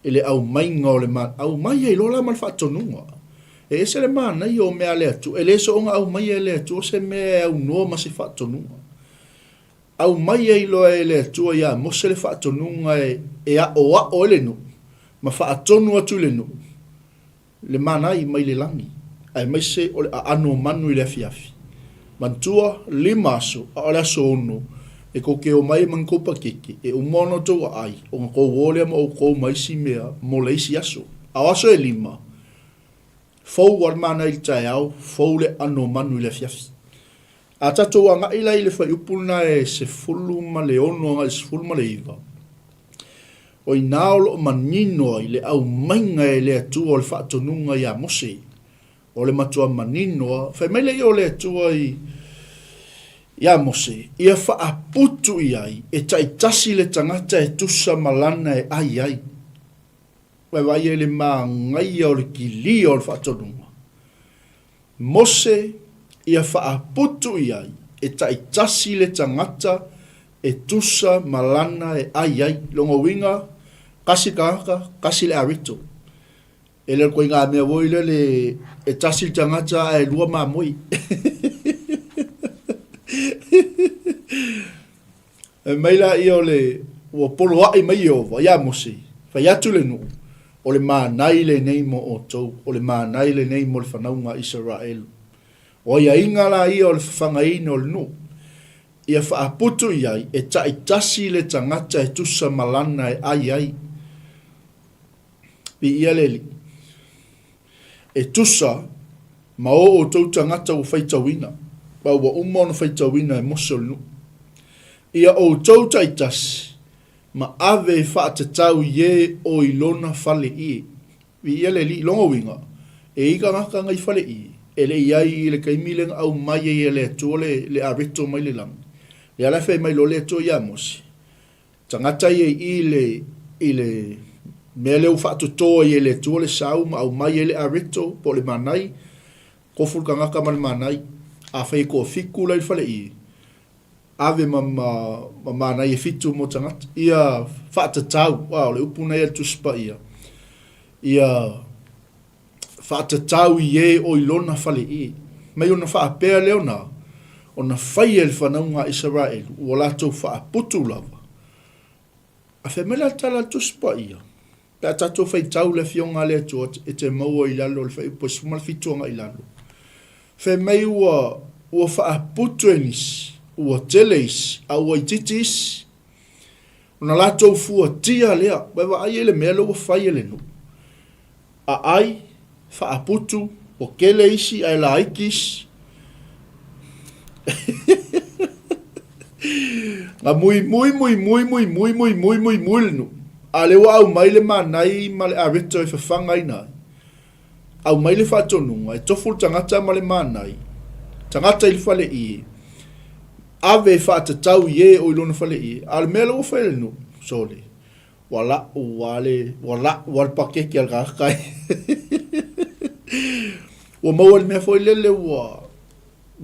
B: i le aumaiga o le ma, aumai ai loa la ma le faatonuga. E ese le manaia o mea a le Atua, e le soona aumaia e le Atua se mea e aunoa ma se faatonuga. Aumai ai loa e le Atua iā Mose le faatonuga e aʻoaʻo ai le nuu ma faatonu atu i le nuu le manai mai le lagi, aemaise o le aano o manu i le afiafi. Manatua, lima aso, a o le aso ono, e kou te omai ai ma ni kou pakeke, e uma ona outou aai, ona kou o lea ma oukou ma isi mea mo le isi aso. A o aso e lima, fou a le manai i le taeao, fou le aano o manu i le afiafi. A tatou agai la i le fuaiupu lena e 16 agai i le 19, o i ina o lo o manino ai le aumaiga e le Atua o le faatonuga iā Mose. O le matua manino lava. Fai mai le ia o le Atua i, iā Mose, ia faaputu i ai e taitasi le tagata e tusa ma lana e ai ai. Vaevaai ai le magaia o le kilia o le faatonuga. Mose ia faaputu i ai e taitasi le tagata e tusa ma lana e ai ai. Lona uiga, kasi le tagata, kasi le areto. E le o le koiga mea foi lele e tasi le tagata ae lua mamoe. Fai mai laia o le, ua poloaʻi mai Ieova iā Mose, fai atu le nuu, O le mānai lenei mo ʻoutou, o le mānai lenei mo le fanauga a Isaraelu. O aiaiga la ia o le fafagaina o le nuu, ia faaputu i ai e taitasi le tagata e tusa ma lana e ʻai ai. Viia le Alii. E tusa ma o outou tagata ua faitauina, ma ua uma ona faitauina e Mose o le nuu. Ia outou taitasi ma ave e faatatau i e o i lona fale ie. Viia le Alii, lona uiga, e i tagata na i fale ie, e le i ai i le taimi lea na aumai ai e le Atua le, le areto mai le lagi. Lea la e fai mai loa le Atua ia Mose, Tagata ia i i le, i le mea lea ua faatoto ai e le Atua le sau ma aumai ai le areto po o le manai, kofu le tagata ma le manai. Afai e toafitu la i le fale ie, ave ma, ma, ma manai e fitu mo tagata. Ia faatatau, a o le upu na ia le Tusi Paia, ia faatatau i e o i lona fale ie. Mai ona faapea lea ona, ona faia e le fanauga a Isaraelu ua latou faaputu lava. A fai mai la le tala a le Tusi Paia, pe a tatou faitau le Afioga a le Atua e te maua i lalo o le fuaiupu e 17 agai i lalo, fai mai ua, ua faaputu e nisi, ua tele isi, a ua itiiti isi. Ona latou fuatia lea, vaevaai ai le mea lea ua fai e le nuu. Aai, faaputu, ua kele isi ae laiti isi. Na muimui, muimui, muimui, muimui, muimui le nuu. A lea ua aumai le manai ma le areto e fafagaina ai. Aumai le faatonuga, e tofu le tagata ma le manai, tagata i le fale ie, ave e faatatau i e o i lona fale ie. A o le mea lea ua fai e le nuu, sole, Ua la'u a le, ua la'u a le pakeke a le tagata e. Ua maua i le mea foi lele ua,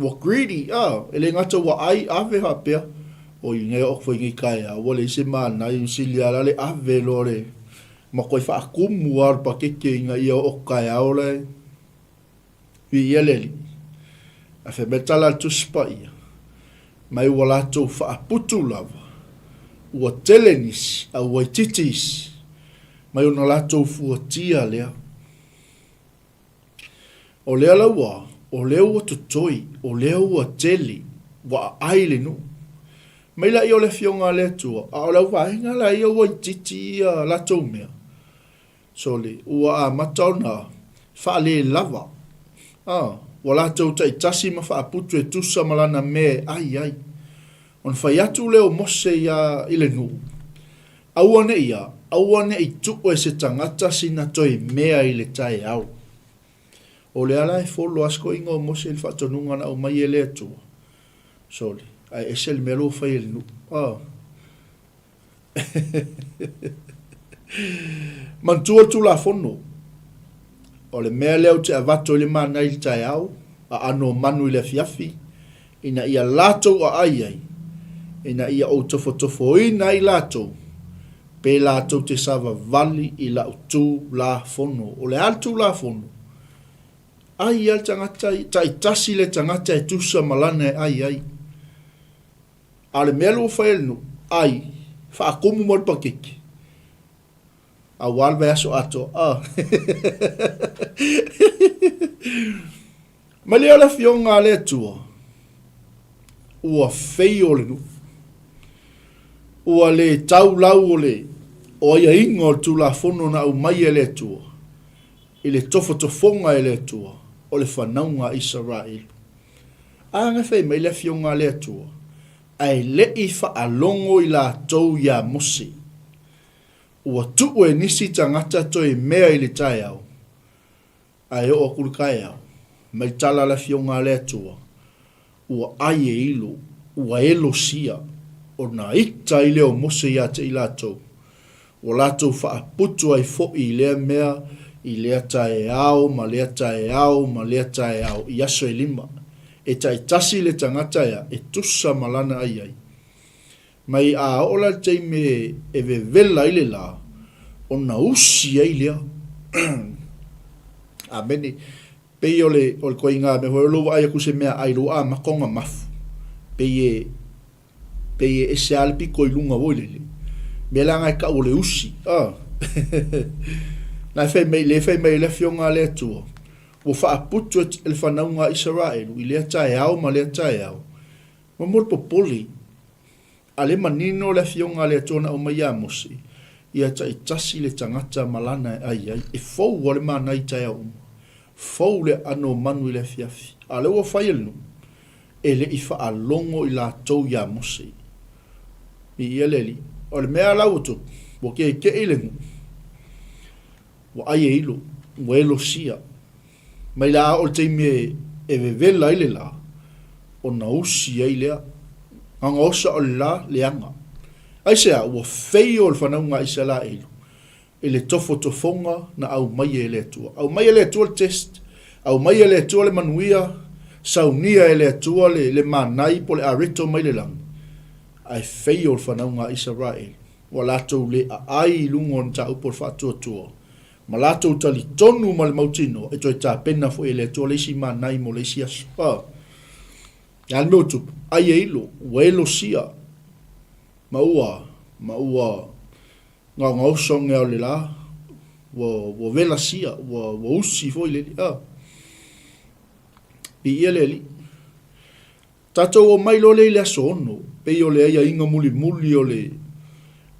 B: ua greedy, a, e le gata ua ai ave faapea, oi nei oo atu foi i nei taeao ua leai se manaia, ua sili lava la le ave loa le matuai faatumu lava o le pakeke ina ia oo atu taeao la e. Viia le Alii. Ae fai mai le tala a le Tusi Paia, Mai ua latou faaputu lava, ua tele nisi, a ua itiiti isi, mai ona latou fuatia lea. O lea la ua, o lea ua totoi, o lea ua tele, ua aai le nuu. Mai laia o le Afioga a le Atua, a o le auvaega la ia ua itiiti ia latou mea, Sole, ua amata ona faalelava. A, ua latou taitasi ma faaputu e tusa ma lana mea e ai ai. Ona fai atu lea o Mose iā i le nuu, Aua ne i a, aua ne i tuu e se tagata sina toe mea i le taeao. O lea la e folo lava si toeaina o Mose i le faatonuga na aumai e le Atua. Sole, ae ese le mea lea ua fai e le nuu. A. Manatua le Tulafono, o le mea lea ou te avatu ai le mana i le taeao, aano o manu i le afiafi, ina ia latou aai ai, ina ia ou tofotofoina ai latou, pe latou te savavali i lau Tulafono. O le a le Tulafono? Ai a le tagata, taitasi le tagata e tusa ma lana e ai ai. A o le mea lea ua fai e le nuu, ai, faatumu mai le pakeke, aua le vaiaso atoa. Ah. Malie o le Afioga a le Atua, ua feio le nuu. Ua le tau lau o le o aiaiga o le Tulafono na aumai e le Atua i le tofotofoga e le Atua o le fanauga a Isaraelu. A na fai mai le Afioga a le Atua, ae le i faalogo i latou iā Mose. Ua tuu e nisi tagata toe mea i le taeao, Ae oo atu le taeao, mai tala le Afioga a le Atua, ua ai e ilo, ua elo sia, ona ita ai lea o Mose ia te i latou. Ua latou faaputu ai foi i lea mea i lea taeao ma lea taeao ma lea taeao i aso e lima, e taitasi le tagata ea e tusa ma lana ai ai. Mai a oo la le taimi e vevela ai le la, ona usi ai lea. Amene. Pei o le, o le koiga mea foi o lou vaai atu i se mea ai lou amata ona mafu. Pei e, pei e ese lava le pito i luga foi lele. Mea la na e tau o le usi. Ah. Na e fai mai, le fai mai le afioga a le Atua, ua faaputu e le fanauga a Isaraelu i lea taeao ma lea taeao. Ma mo le popole, a le manino le Afioga a le Atua na aumai iā Mose, ia taitasi le tagata ma lana e ai ai, e fou a le mana i taeao uma, fou le aano o manu i le afiafi, a o lea ua fai e le nuu, e le i faalogo i latou iā Mose. Viia le Alii. O le mea la ua tupu, ua kekeʻi le nuu, ua ai e ilo, ua elosia. Mai la oo le taimi e vevela ai le la, ona usi ai lea. Gagaosa o le la, leaga. Aisea, ua feio le fanauga a Isaraelu i le tofotofoga na aumaia e le Atua. Aumaia e le Atua le test, aumaia e le Atua le manuia, saunia e le Atua le, le manai po le areto mai le lagi, ae feio le fanauga a Isaraelu. Ua latou le aai i luga o le mataupu o le faatuatua ma latou talitonu ma le mautinoa e toe tapena foi e le Atua le isi manai mo le isi aso. A le a le mea ua tupu? Ai e ilo, ua elosia, ma ua, ma ua gaogaosa o le la, ua, ua velasia, ua, ua usi foi le alii. A Viia le Alii. Tatou omai loa lea i le aso ono, pei o le aiaiga mulimuli o le,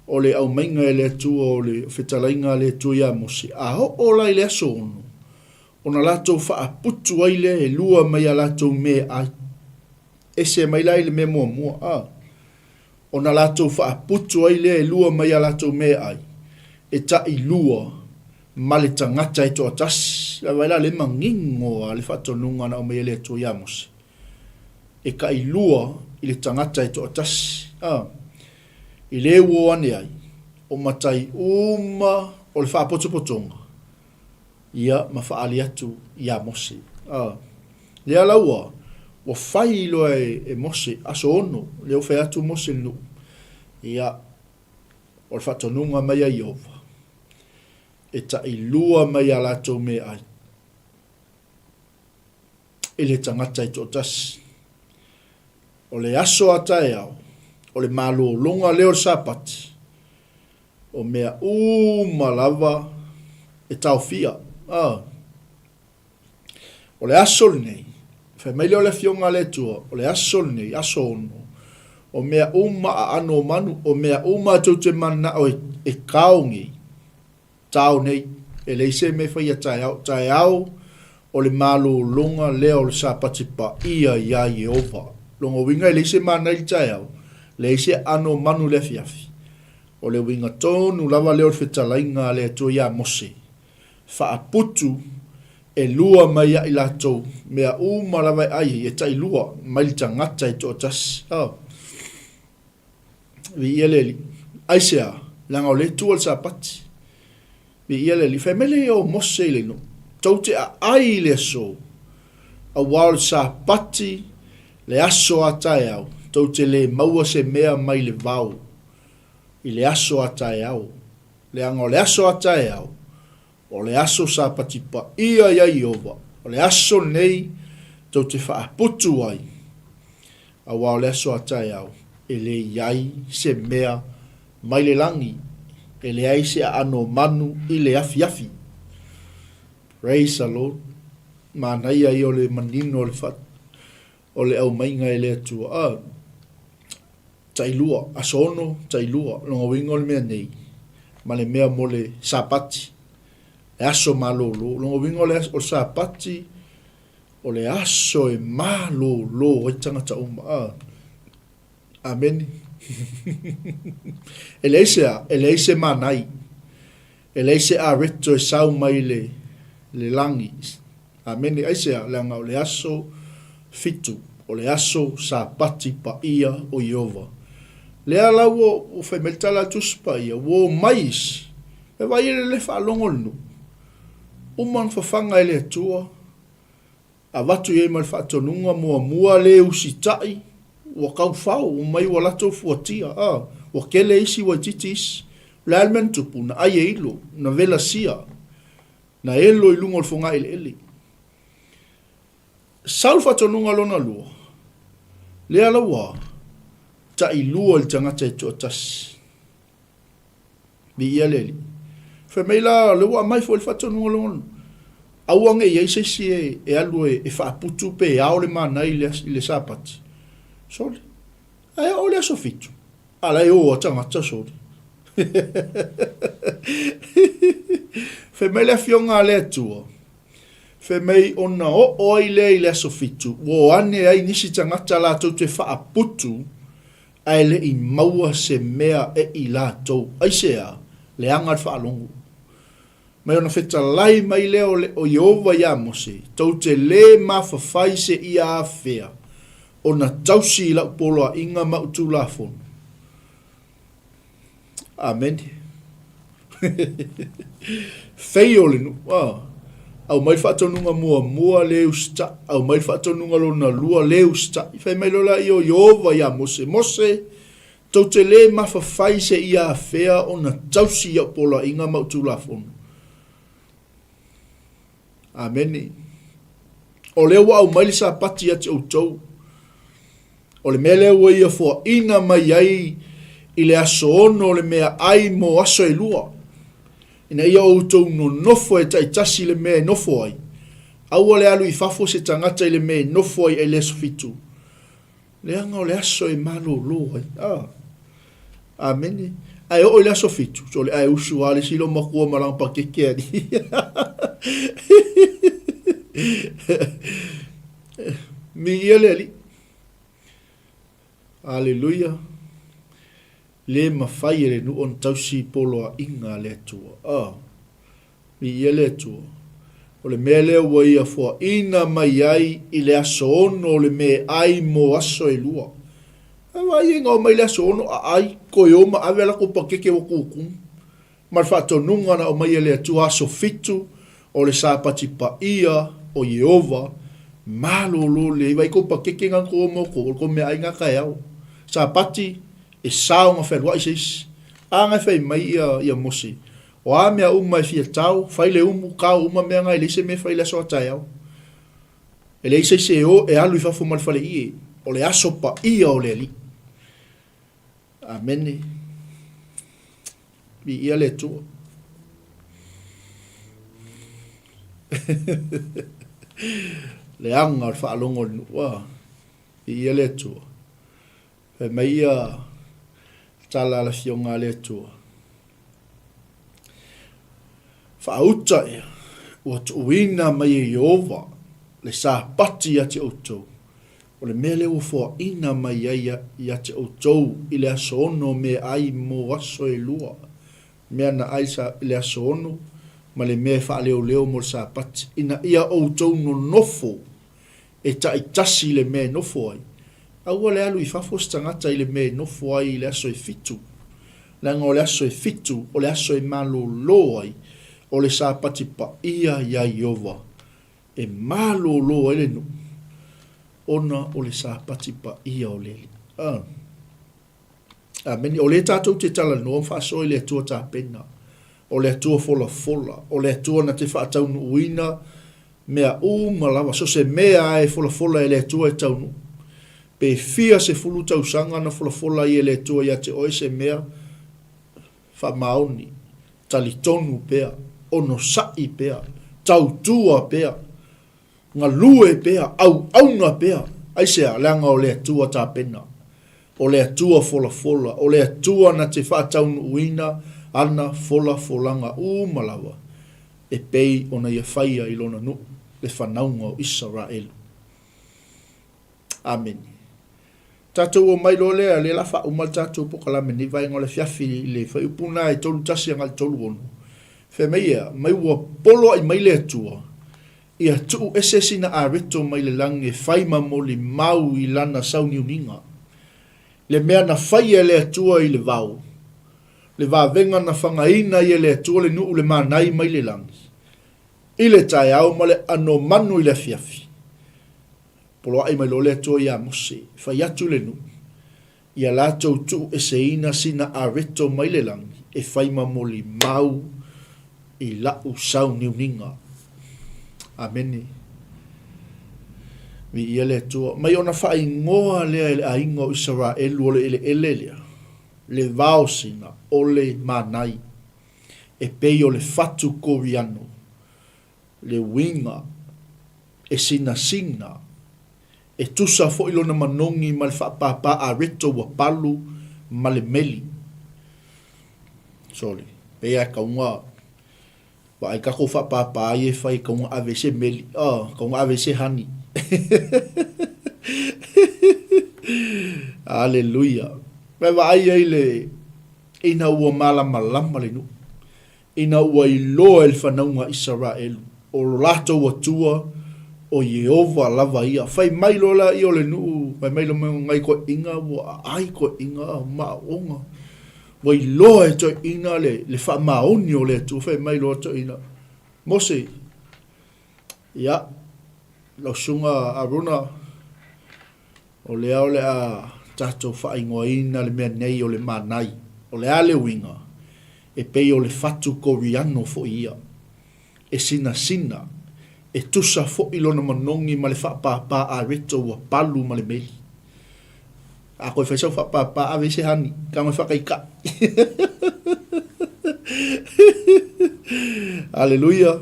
B: o le aumaiga e le Atua o le fetalaiga a le Atua iā Mose, a oo la i le aso ono, ona latou faaputu ai lea e lua mai a latou meaai. Ese mai la i le mea muamua, a. Ona latou faaputu ai lea e lua mai a latou meaai, e tailua ma le tagata e toatasi. Vaai la le manino a le faatonuga na aumai e le Atua iā Mose. E tailua i le tagata e toatasi. A. I le uo ane ai, o matai uma o le faapotopotoga, ia ma faaali atu iā Mose. A. Lea la ua, ua fai loa e, e Mose, aso ono, lea ua fai atu Mose i le nuu, ia, o le faatonuga mai a Ieova, e tailua mai a latou meaai i le tagata e toatasi. O le aso a taeao, o le malologa lea o le Sapati, o mea uma lava e taofia. A. O le aso lenei, fai mai lea o le Afioga a le Atua, o le aso lenei, aso ono, o mea uma aano o manu, o mea uma tou te manao e, e kao nei, tao nei, e leai se mea e faia taeao, taeao o le malologa lea o le Sapati paia iā Ieova. Lona uiga e leai se mana i le taeao, leai se aano o manu i le afiafi. O le uiga tonu lava lea o le fetalaiga a le Atua iā Mose, faaputu e lua mai ia i latou mea uma lava e ai ai, e tailua mai le tagata e toatasi. Oh. Viia le Alii. Aisea? Leaga o lea e tua le Sapati. Viia le Alii. Fai mai le ia o Mose i le nuu, tou te aai i le aso, auā o le Sapati le aso a taeao, tou te le maua se mea mai le vao i le aso a taeao. Leaga o le aso a taeao, o le aso Sapati paia iā Ieova, O le aso lenei tou te faaputu ai, aua o le aso a taeao, e le i ai se mea mai le lagi, e leai se aano o manu i le afiafi. Praise the Lord. Manaia ia o le manino o le fa, o le aumaiga e le Atua. Ah, tailua, aso ono, tailua, lona uiga o le mea nei, ma le mea mo le Sapati, le aso malolo. Lona uiga o le, o le Sapati, o le aso e malolo ai tagata uma. Ah, Amene. E leai se a, e leai se manai, e leai se areto e sau mai le, le lagi. Amene. Aisea? Leaga o le aso fitu, o le aso Sapati paia o Ieova. Lea la ua, ua fai mai le tala a le Tusi Paia, ua omai isi, e vaai e le le faalogo le nuu. Uma ona fafaga e le Atua, Avatu i ai ma le faatonuga muamua le usitai, ua taufao, ua mai ua latou fuatia, a, ua kele isi ua itiiti isi. O le a le mea na tupu? Na ai e ilo, na velasia, na elo i luga o le fogaeleele. Sau le faatonuga lona lua, lea la ua tailua i le tagata e toatasi. Viia le Alii. Fai mai la, o lea ua aumai foi le faatonuga lona, aua ne i i ai se isi e, e alu e, e faaputu pe e ao le mana i le, i le Sapati. Sole. Ae oo le aso fitu. A la e o a tagata sole. Fai mai le afioga a le Atua, fai mai ona oo ai lea i le aso fitu, ua o ane ai nisi tagata latou te faaputu ae le i maua se mea e i latou. Aisea? Leaga le faalogo. Mai ona fetalai mai lea o le o Ieova iā Mose, Tou te lē mafafai se ia afea ona tausi i lau poloaiga ma au tulafono. Amene. Feio le nuu. Ah. Aumai le faatonuga muamua le usitaʻi, aumai le faatonuga lona lua le usitaʻi. Fai mai loa laia o Ieova iā Mose, Mose, tou te lē mafafai seia afea ona tausi i au poloaiga ma au tulafono. Amene. O lea ua aumai le Sapati ia te outou. O le mea lea ua ia foaina mai ai i le aso ono o le meaai mo aso e lua, ina ia outou nonofo e taitasi i le mea e nofo ai. Aua le alu i fafo se tagata i le mea e nofo ai i le aso fitu, leaga o le aso e malolo ai. Ah. Amene. Ae oo i le aso fitu, sole ae usu lava le isi loomatua ma lana pakeke alii. Miia le Alii. Aleluia. Le mafai e le nuu ona tausi poloaiga a le Atua. Ah. Viia le Atua. O le mea lea ua ia foaina mai ai i le aso ono o le meaai mo aso e lua. A vaai e gao mai le aso ono a ai, toe o ma ave a latou pakeke ua tutumu. Ma le faatonuga na aumai e le Atua aso fitu o le Sapati paia o Ieova, malolo lelei. Vaai kou pakeke na tou o ma outou, o le tou meaai na taeao. Sapati, e sao na fealuai se isi. A na e fai mai ia, ia Mose, O a mea uma e fia tao, fai le umu, kao uma mea na e leai se mea e fai i le aso a taeao. E leai se isi e o e alu i fafo ma le faleie, o le aso paia o le Alii. Amene. Viia le Atua. Leaga o le faalogo o le nuu. Ah, viia le Atua. Fai mai ia tala a le Afioga a le Atua. Faauta ea, ua tuuina mai e Ieova le Sapati ia te outou, o le mea lea ua foaina mai ai ia te outou i le aso ono meaai mo aso e lua, mea na ai i le aso ono ma le mea e faaleoleo mo le Sapati, ina ia outou nonofo e taitasi i le mea e nofo ai. Aua le alu i fafo se tagata i le mea e nofo ai i le aso e fitu, leaga o le aso e fitu o le aso e malōlō ai, o le Sapati paia iā Ieova, e malōlō ai le nuu, ona o le Sapati paia o le Alii. A. Amene. O lea tatou te talanoa ma faasoa i le Atua tapena, o le Atua folafola, o le Atua na te faataunuuina. Mea uma lava, so se mea lava e folafola e le Atua e taunuu. Pe fia sefulu tausaga na folafola ai e le Atua ia te oe se mea, faamaoni, talitonu pea, onosai pea, tautua pea, galue pea, auauna pea. Aisea? Leaga o le Atua tapena, o le Atua folafola, o le Atua na te faataunuuina ana folafolaga uma lava e pei ona Ia faia i Lona nuu, le fanauga o Isaraelu. Amene. Tatou omai loa lea, lea la faauma le tatou pokalame nei vaega o le afiafi i le fuaiupu lena e 31 agai le 36. Fai mai ea, mai ua poloai mai le Atua, ia tuu ese sina areto mai le lagi e fai ma molimau i lana sauniuniga. Le mea na faia e le Atua i le vao, le vavega na fagaina ai e le Atua le nuu le manai mai le lagi, i le taeao ma le ano manu i le afiafi. Poloai mai loa le Atua iā Mose, fai atu le nuu, ia latou tuu eseina sina areto mai le lagi e fai ma molimau i la'u sauniuniga. Amene. Viia le Atua. Mai ona faaigoa lea e le aiga o Isaraelu o le eleele lea, le vaosina o le manai, e pei o le fatu koriano, le uiga e sinasina, e tusa foi lona manogi ma le faapāpā areto ua palu ma le meli. Sole, pei lava e kauga vaai takou faapāpā ia e fai e kauga ave ai se meli, oh, kauga ave ai se honey. Aleluia. Mai vaai ai le ina ua malamalama le nuu. Ina ua iloa e le fanauga a Isaraelu, o lo latou Atua, o Ieova lava ia. Fai mai loa laia o le nuu, fai mai loa nai toeaiina, ua aai toeaiina maoaoga. Ua iloa e toeaiina le, le faamaoni o le Atua. Fai mai loa toeaiina, Mose, ia, lau susuga Arona, O lea o le a tatou faaigoaina le mea nei o le manai. O le a le uiga? E pei o le fatu koriano foi ia. E sinasina, e tusa foi lona manogi ma le faapāpā areto ua palu ma le meli. A koe fai sau faapāpā, ave i se hani, ka ngoe whakaikaʻi. Aleluia.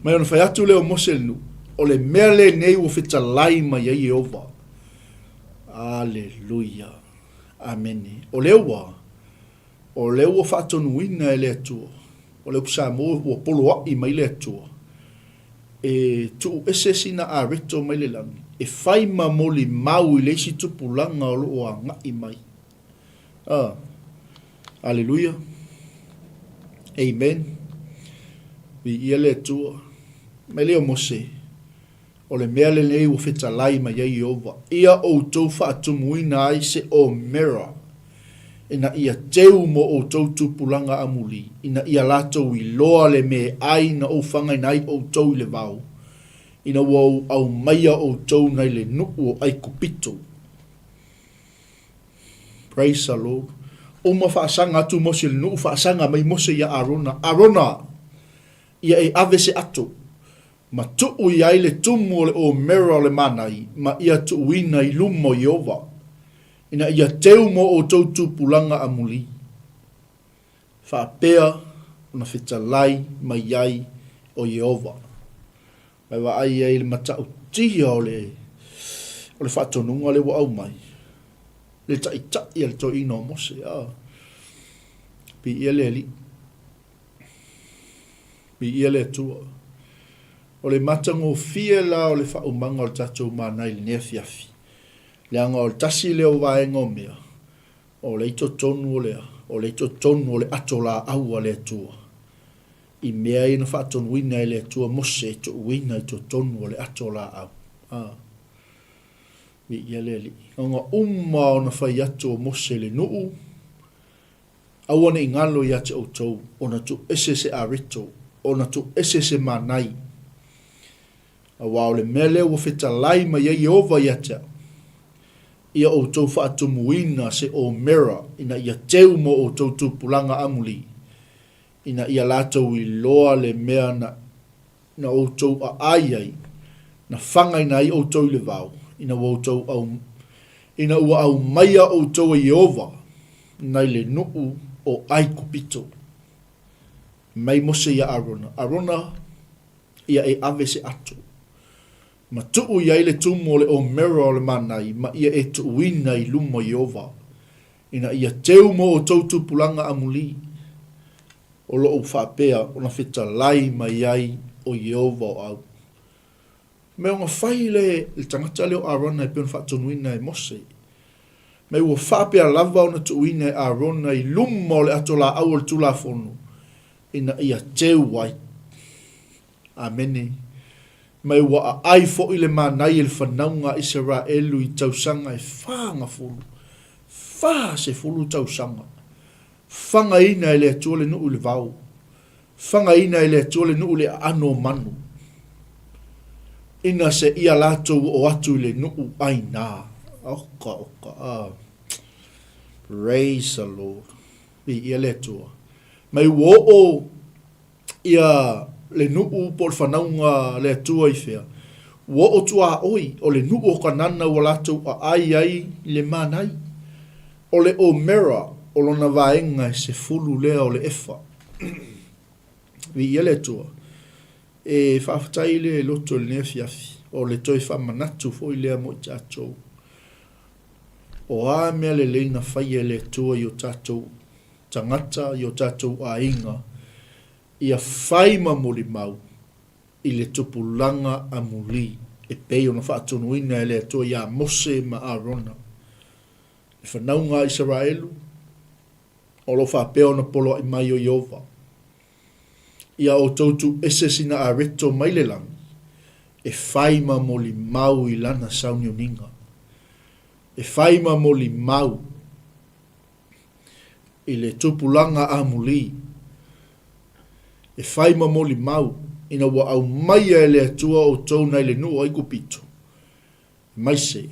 B: Mai ona fai atu lea o Mose i le nuu, O le mea lenei ua fetalai mai ai Ieova. Aleluia. Amene. O lea ua, o lea ua faatonuina e le Atua, o le upu Samoa ua poloaʻi mai le Atua, e tuu ese sina areto mai le lagi, e fai ma molimau i le isi tupulaga o lo o agaʻi mai. Ah, aleluia. Amen. Viia le Atua. Mai lea o Mose, o le mea lenei ua fetalai mai ai Ieova, ia outou faatumuina ai se omera, ina ia teu mo outou tupulaga amuli, ina ia latou iloa le meaai na ou fagaina ai outou i le vao, ina ua ou aumaia outou nai le nuu o Aikupito. Praise the Lord. Uma faasaga atu Mose i le nuu, faasaga mai Mose ia Arona, Arona, ia e ave se ato, ma tuu i ai le tumu o le omera o le manai, ma ia tuuina i luma o Ieova, ina ia teu mo outou tupulaga amuli. Faapea ona fetalai mai ai o Ieova. Mai vaai ai i le matautia o le o le faatonuga lea ua aumai, le taitai a le toeaina o Mose, a. Piia le Alii. Piia le Atua. O le matagofie la o le faaumaga o le tatou mana i lenei afiafi, leaga o le tasi lea o vaega o mea, o lea i totonu o le a? O lea i totonu o le ato laau a le Atua. I mea ia na faatonuina e le Atua Mose e tuuina i totonu o le ato laau. A. Viia le Alii. Ona uma ona fai atu o Mose i le nuu, Aua ne i galo ia te outou, ona tuuese se areto, ona tuuese se manai. Aua o le mea lea ua fetalai mai ai Ieova ia te au, ia outou faatumuina se omera ina ia teu mo outou tupulaga amuli, ina ia latou iloa le mea na. na outou aai ai, na fagaina ai outou i le vao, ina ua outou au, ina ua aumaia outou e Ieova nai le nuu o Aikupito. Mai Mose iā Arona, Arona, ia e ave se ato, ma tuu i ai le tumu o le omera o le manai ma ia e tuuina i luma o Ieova, ina ia teu mo outou tupulaga amuli, o lo o faapea ona fetalai mai ai o Ieova o au. Mea ona fai le le tagata lea o Arona e pei ona faatonuina e Mose. Me ua faapea lava ona tuuina e Arona i luma o le ato laau o le Tulafono, ina ia teu ai. Amene. Ma e ua aai foi le manai e le fanauga a Isaraelu i tausaga e 40, 40 tausaga. Fagaina e le Atua le nuu i le vao. Fagaina e le Atua le nuu i le aano o manu. Ina se ia latou oo atu i le nuu aina. Oka, oka, ah. Praise the Lord. Viia le Atua. Mai ua oo ia le nuu po o le fanauga a le Atua i fea? Ua oo tuaoi, o le nuu o Kanana ua latou aai ai i le manai. O le omera o lona vaega e 10 lea o le efa. Viia le Atua. E faafetai le loto i lenei afiafi, o le toe faamanatu foi lea mo i tatou. O a mea lelei na faia e le Atua i o tatou tagata, i o tatou aiga, ia fai ma molimau i le tupulaga amuli, e pei ona faatonuina e le Atua iā Mose ma Arona, le fanauga a Isaraelu, o lo o faapea ona poloaʻi mai o Ieova. Ia outou tuuese sina areto mai le lagi, e fai ma molimau i lana sauniuniga, e fai ma molimau i le tupulaga amuli, e fai ma molimau ina ua aumaia e le Atua outou nai le nuu o Aikupito, maise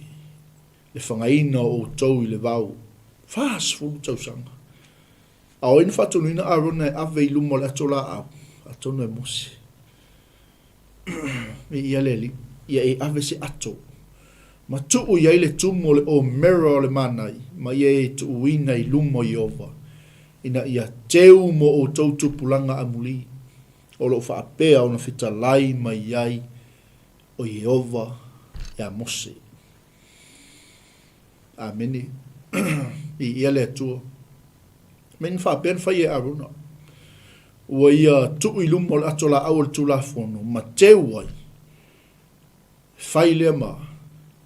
B: le fagaina o outou i le vao 40 tausaga. A o ai na faatonuina Arona e ave i luma o le ato laau? Atonu e Mose. Viia le Alii. Ia e ave se ato, ma tuu i ai le tumu o le omera o le manai, ma ia e tuuina i luma o Ieova, ina ia teu mo outou tupulaga amuli, o lo o faapea ona fetalai mai ai o Ieova iā Mose. Amene. Viia le Atua. Mea na faapea na fai e Arona. Ua ia tuu i luma o le ato laau o le Tulafono ma teu ai, fai lea ma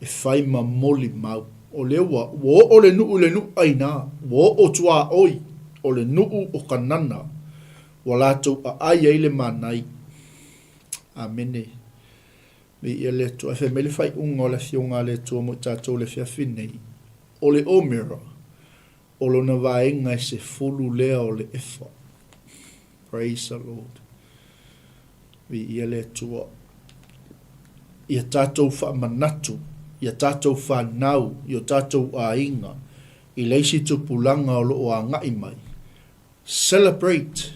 B: e fai ma molimau. O lea ua, ua oo le nuu i le nuu ʻaina, ua oo tuaoi o le nuu o Kanana, ua latou aai ai le manai. Amene. Viia le Atua. Ae fai mai le faaiuga o le Afioga a le Atua mo i tatou i le afiafi nei, o le omera, o lona vaega e 10 lea o le efa. Praise the Lord. Viia le Atua. Ia tatou faamanatu, ia tatou fanau, i o tatou aiga, i le isi tupulaga o lo o agai mai. Celebrate,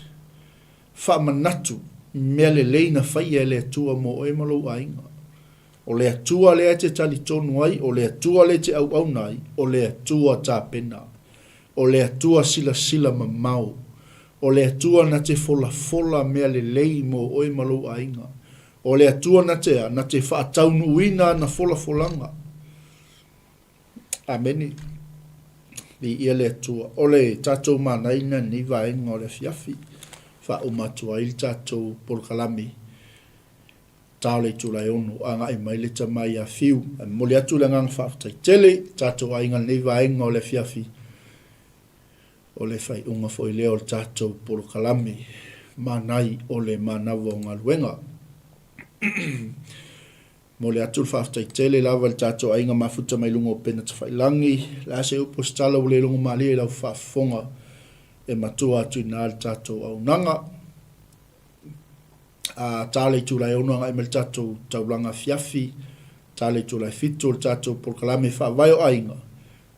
B: faamanatu, mea lelei na faia e le Atua mo oe ma lou aiga. O le Atua lea e te talitonu ai, o le Atua lea e te auauna ai, o le Atua tapena. O le Atua silasila mamao. O le Atua na te folafola mea lelei mo oe ma lou aiga. O le Atua na te a? Na te faataunuuina ana folafolaga. Amene. Viia le Atua. O le tatou manaina lenei vaega o le afiafi, faauma atu ai le tatou polokalame. Ta o le itula e 6, agai mai le tama ia Fiu. Ae momoli atu le agaga faafetai tele i tatou aiga i lenei vaega o le afiafi. O le faaiuga foi lea o le tatou polokalame manai o le manava o galuega. Momoli atu le faafetai tele lava i le tatou aiga mafuta mai luga o upega tafailagi. O le a se upu o se tala ua le logomalie i lau faafofoga e matua atu i ina le tatou auaunaga. A ta le itula e 6 agai mai le tatou taulaga afiafi, ta le itula e 7 o le tatou polokalame Faavae o Aiga,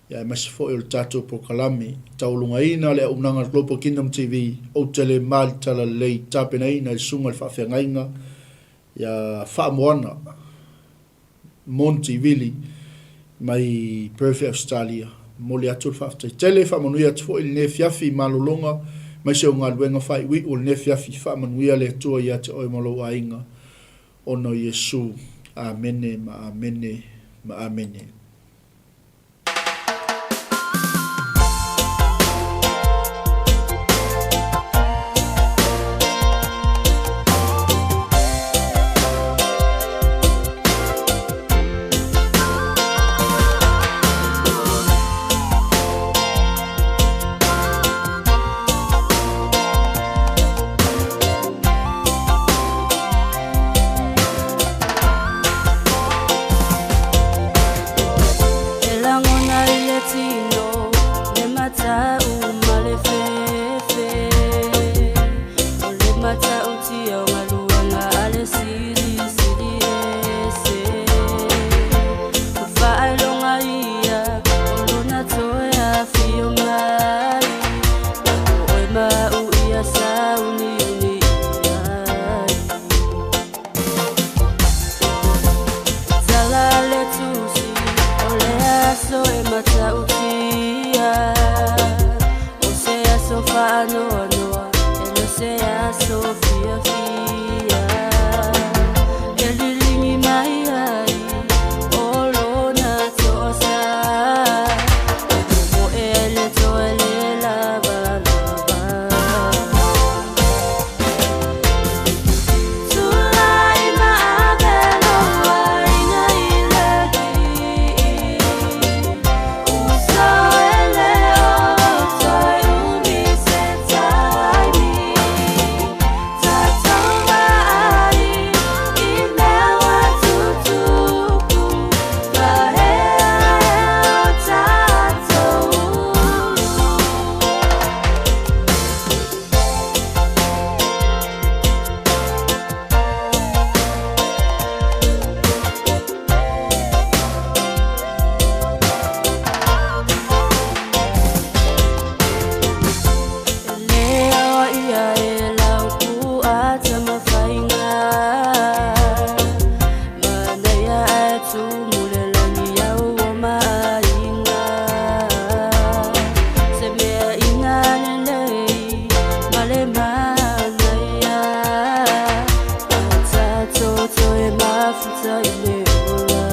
B: ia aemaise foi o le tatou polokalame taualugaina le auaunaga a le Global Kingdom TV, Ou te le ma le talalelei, tapenaina e le Susuga i le Faafeagaiga. Ia Faamoana Monty Vili mai Perth Australia. Momoli atu le faafetai tele, faamanuia atu foi lenei afiafi i malologa aemaise o galuega faaiuiu o lenei afiafi. Faamanuia le Atua ia te oe ma lou aiga ona o Iesu. Amene ma amene ma amene.
C: E lagona i le tino le matau ma le fefe O le matautia o galuega a le Silisili Ese Ua faailoga ia o lona toe afio mai O oe ma au ia sauniuni i ai Tala le tusi o le aso e matautia O se aso faanoanoa e le o se aso fiafia E liligi mai ai o lona toasa E momoe ai le toe le lavalava Tulai ma ave lou aiga i lagi Uso e le o toe umi se taimi Tatou vaai i mea ua tutupu Vaeaea o tatou ulu. E le aoaia e lau pua tamafaiga Manaia ae tumu le lagi au o maaiga Se mea ina lelei ma le manaia A tatou toe mafuta i le ola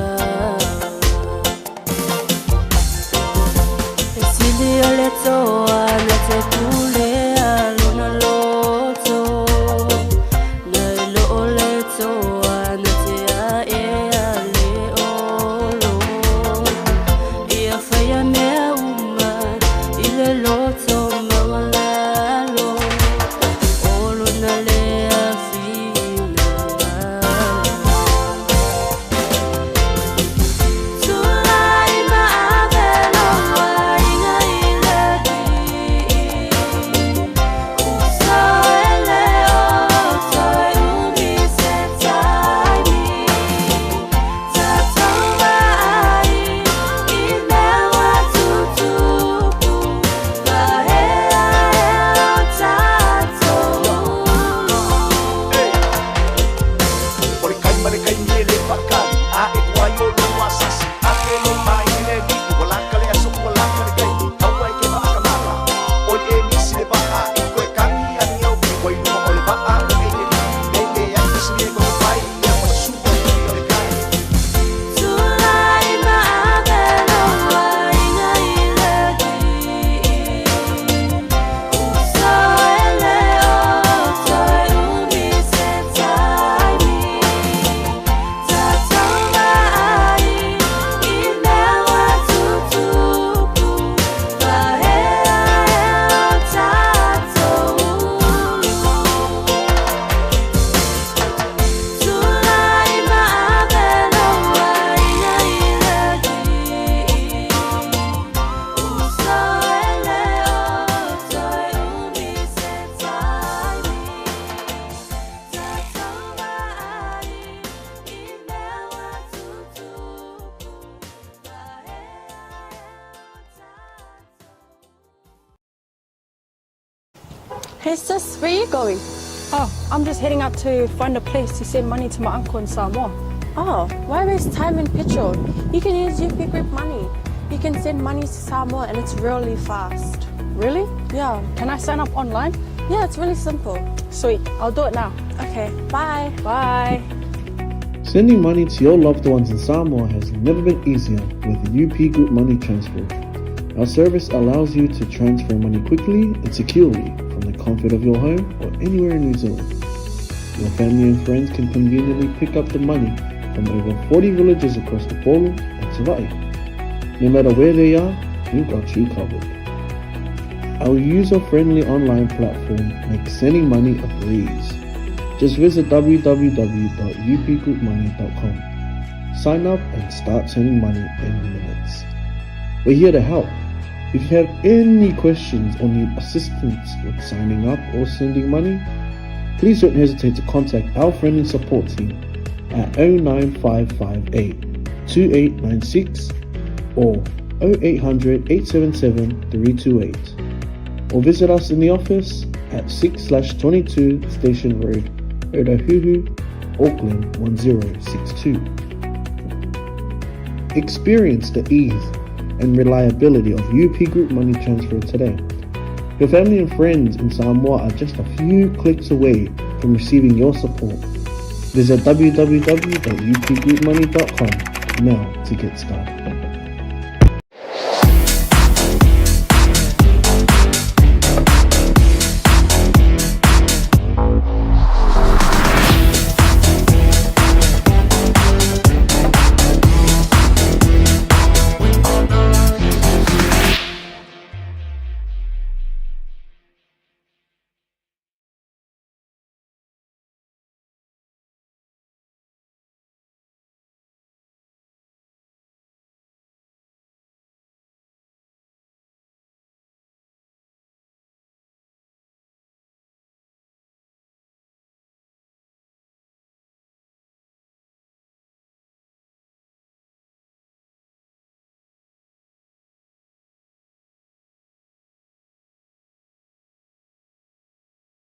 C: E sili o le toa na te pulea lona loto Nai lo o le toa na te aea le olo Ia faia mea uma i le loto maualalo O lona lea finagalo Tulai ma ave lou aiga i lagi Uso e le o toe umi se taimi Tatou vaai i mea ua tutupu Vaeaea o tatou ulu.
A: O le kai ma le kaimi e le faakali A e kuai o lou asasi A ke lo mai le li'i Ua laka le aso ua laka le taimi Aua e ke vaakamala Oi e nisi le vaa I koe kagi ani au ki Wai luma o le vaa o e le li'i Lele ai kasi e koe pai Ia ma sua i o le kai
C: Tulai ma ave lou aiga i lagi Uso e le o toe umi se taimi Tatou vaai i mea ua tutupu Vaeaea o tatou ulu Tulai ma ave lou aiga i lagi Uso e le o toe umi se taimi Tatou vaai i mea ua tutupu Vaeaea o tatou
D: Hey sis, where you going? Oh, I'm just heading out to find a place to send money to my uncle in Samoa.
E: Oh, why waste time and petrol? You can use UP Group Money. You can send money to Samoa and it's really fast.
D: Really?
E: Yeah.
D: Can I sign up online?
E: Yeah, it's really simple.
D: Sweet, I'll do it now.
E: Okay, bye.
D: Bye.
F: Sending money to your loved ones in Samoa has never been easier with UP Group Money Transfer. Our service allows you to transfer money quickly and securely from the comfort of your home or anywhere in New Zealand. Your family and friends can conveniently pick up the money from over 40 villages across Upolu and Savai'i. No matter where they are, we've got you covered. Our user-friendly online platform makes sending money a breeze. Just visit www.upgroupmoney.com. Sign up and start sending money in minutes. We're here to help. If you have any questions or need assistance with signing up or sending money, please don't hesitate to contact our friendly support team at 09558 2896 or 0800 877 328 or visit us in the office at 6/22 Station Road, Otahuhu, Auckland 1062. Experience the ease and reliability of UP Group Money Transfer today. Your family and friends in Samoa are just a few clicks away from receiving your support. Visit www.upgroupmoney.com now to get started.